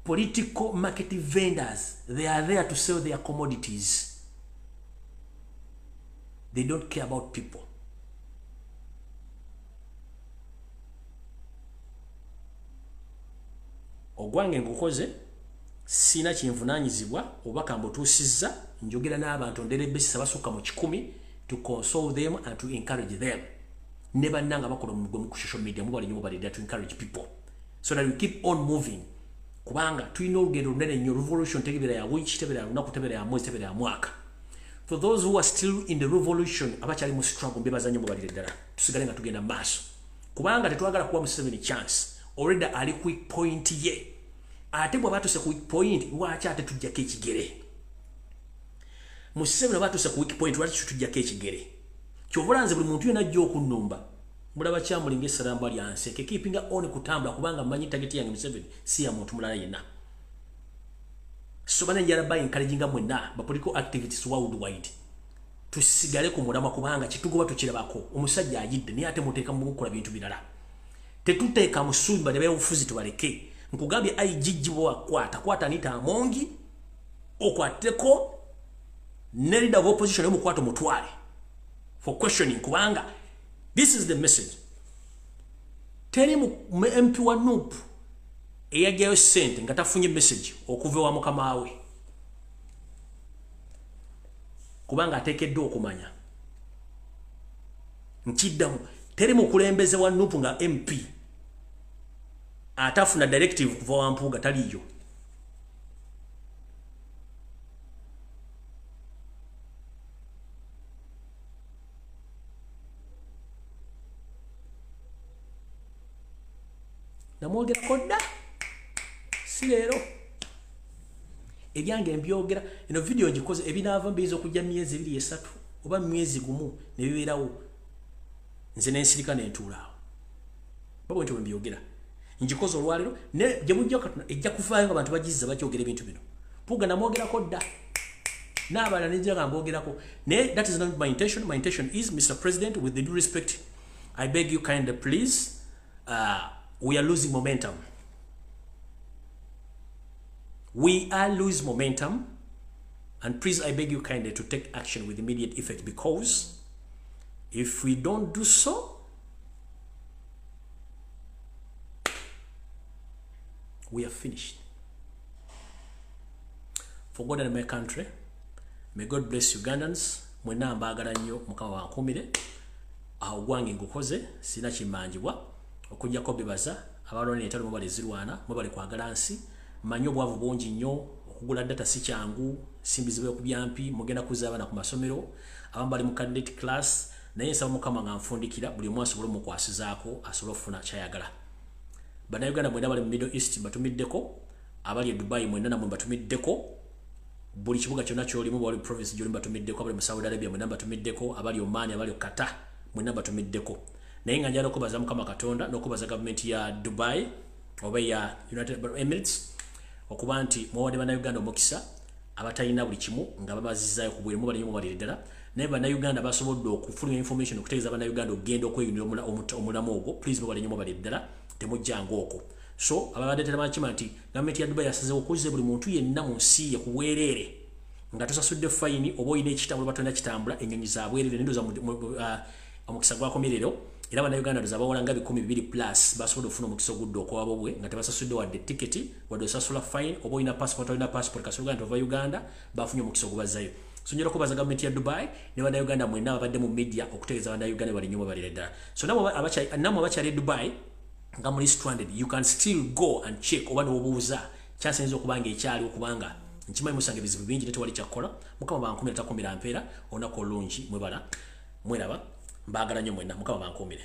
Political market vendors. They are there to sell their commodities. They don't care about people. Ogwange ngukoze sina kinvunanyizibwa obubaka mbutuusizza njogera n'abantu nderebesisa basukka mu 100 to console them and to encourage them. Ne bannanga bakola omulimu ku social media mubali nnyo mubali to encourage people so that we keep on moving. Kubanga tulina olugendo lunene nnyo, revolution tebeera ya wiiki, tebeera ya lunaku, tebeera ya mwezi, tebeera ya mwaka. For those who are still in the revolution, abakyali mu struggle, mbebaza nnyo mubalire ddala, tusigale nga tugenda mu maaso kubanga tetwagala kuwa Museveni chance. Already ali ku weak point ye, ate bw'aba atuse ku weak point lwaki ate tujjako ekigere? Museveni aba atuse ku weak point lwaki tujjako ekigere? Kyova nze buli muntu yenna ajja okunnumba mulaba kyamulinga essalamba lyanseeke keepinga on kutambula kubanga mmanyi target yange Museveni si ya muntu mulala yenna. So bana njala ba encouraginga mwenna ba political activities worldwide tusigale ku mulamwa kubanga kitugoba tukirabako omusajja ayidde naye ate muteeka mu kukola bintu birala. Tetuteeka musumba ne byobufuzi tubaleke. Nkugambye IGG bw'akwata kwata Anita Amongi okwateko ne leader of opposition omukwata mutwale for questioning kubanga this is the message. Teri mu MP wa NUP eyajjayo ssente nga tafunye message okuva ewa mukama we kubanga ateekeddwa okumanya. Nkiddamu, teri mukulembeze wa NUP nga MP atafuna directive kuva wa Mpuuga, taliyo. Namwogerako dda si leero, ebyange mbyogera. Eno video ngikoze ebinaava mbiyinza okujja myezi 2 3 oba myezi 1 ne bibeerawo, nze nensirika nentuulaawo. Babo nti bwe mbyogera ngikoze olwaleero ne gye mujja katono ejja kuvaayo nga abantu bagizza bakyogera ebintu bino. Mpuuga namwogerako dda n'abalala nejja nga mboogerako, naye that is not my intention. My intention is, Mr. President, with the due respect, I beg you kindly please, we are losing momentum. We are losing momentum, and please I beg you kindly to take action with immediate effect, because if we don't do so, we are finished. For God and my country, may God bless Ugandans. Mwenna mbaagala nnyo, Mukama wankuumire. Awo gwange ngukoze sina kimanjibwa okujjako bebaza abalwana entalo mubale zirwana, mubale kwagala nsi. Mmanyi obwavu bungi nnyo, okugula data si kyangu, simbi zibe ku byampi, mugenda kuzza abaana ku masomero, abamu bali mu cadet class, naye nsaba Mukama nga nfundikira buli omu asobole omukwasizaako asobole okufuna ky'ayagala. Bannayuganda mwenna bali mu Middle East mbatumiddeko, abali e Dubai mwenna nammwe mbatumiddeko, buli kibuga kyonna ky'olimu, bali province gy'olimu mbatumiddeko, abali mu Saudi Arabia mwenna mbatumiddeko, abali Oman, abali Qatar mwenna mbatumiddeko. Naye nga njagala okubaza Mukama Katonda n'okubaza gavumenti ya Dubai oba ya United Arab Emirates okuba nti mwawadde bannayuganda omukisa abatalina buli kimu nga babazizaayo ku bweru, mubali nnyo mubalire ddala. Naye bannayuganda basobodde okufulumya information okutegeeza bannayuganda okugenda okweyunira omulamu ogwo, please mubali nnyo mubalire ddala, temujjanga okwo. So ababadde tebakima nti gavumenti ya Dubai yasazeewo okuzza buli muntu yenna mu nsi ye ku bwereere nga tosasudde fayini oba olina ekitambula oba tolina kitambula, ennyonyi za bwereere nendoza omukisa gwakomerero. Era bannayuganda ndoza bawola nga 2,000 plus basobodde okufuna omukisa ogudde okwabobwe nga tebasasudde wadde tiketi wadde osasula fine oba olina passport olina passport kasuluga nti ova Uganda, bafunye omukisa ogubazzayo. So njagala okubaza gavumenti ya Dubai ne bannayuganda mwenna ababadde mu media okutegeeza bannayuganda bali nnyo mubalire ddala. So nammwe abakyali e Dubai nga muli stranded, you can still go and check oba n'obuuza kyasinza okuba nga ekyaliwo, kubanga nkimanyi musanga ebizibu bingi naye tewali kyakukola. Mukama bankuumire takuumira mpeera, olunaku olungi mwebala mweraba, mbaagala nnyo mwenna, Mukama bankuumire.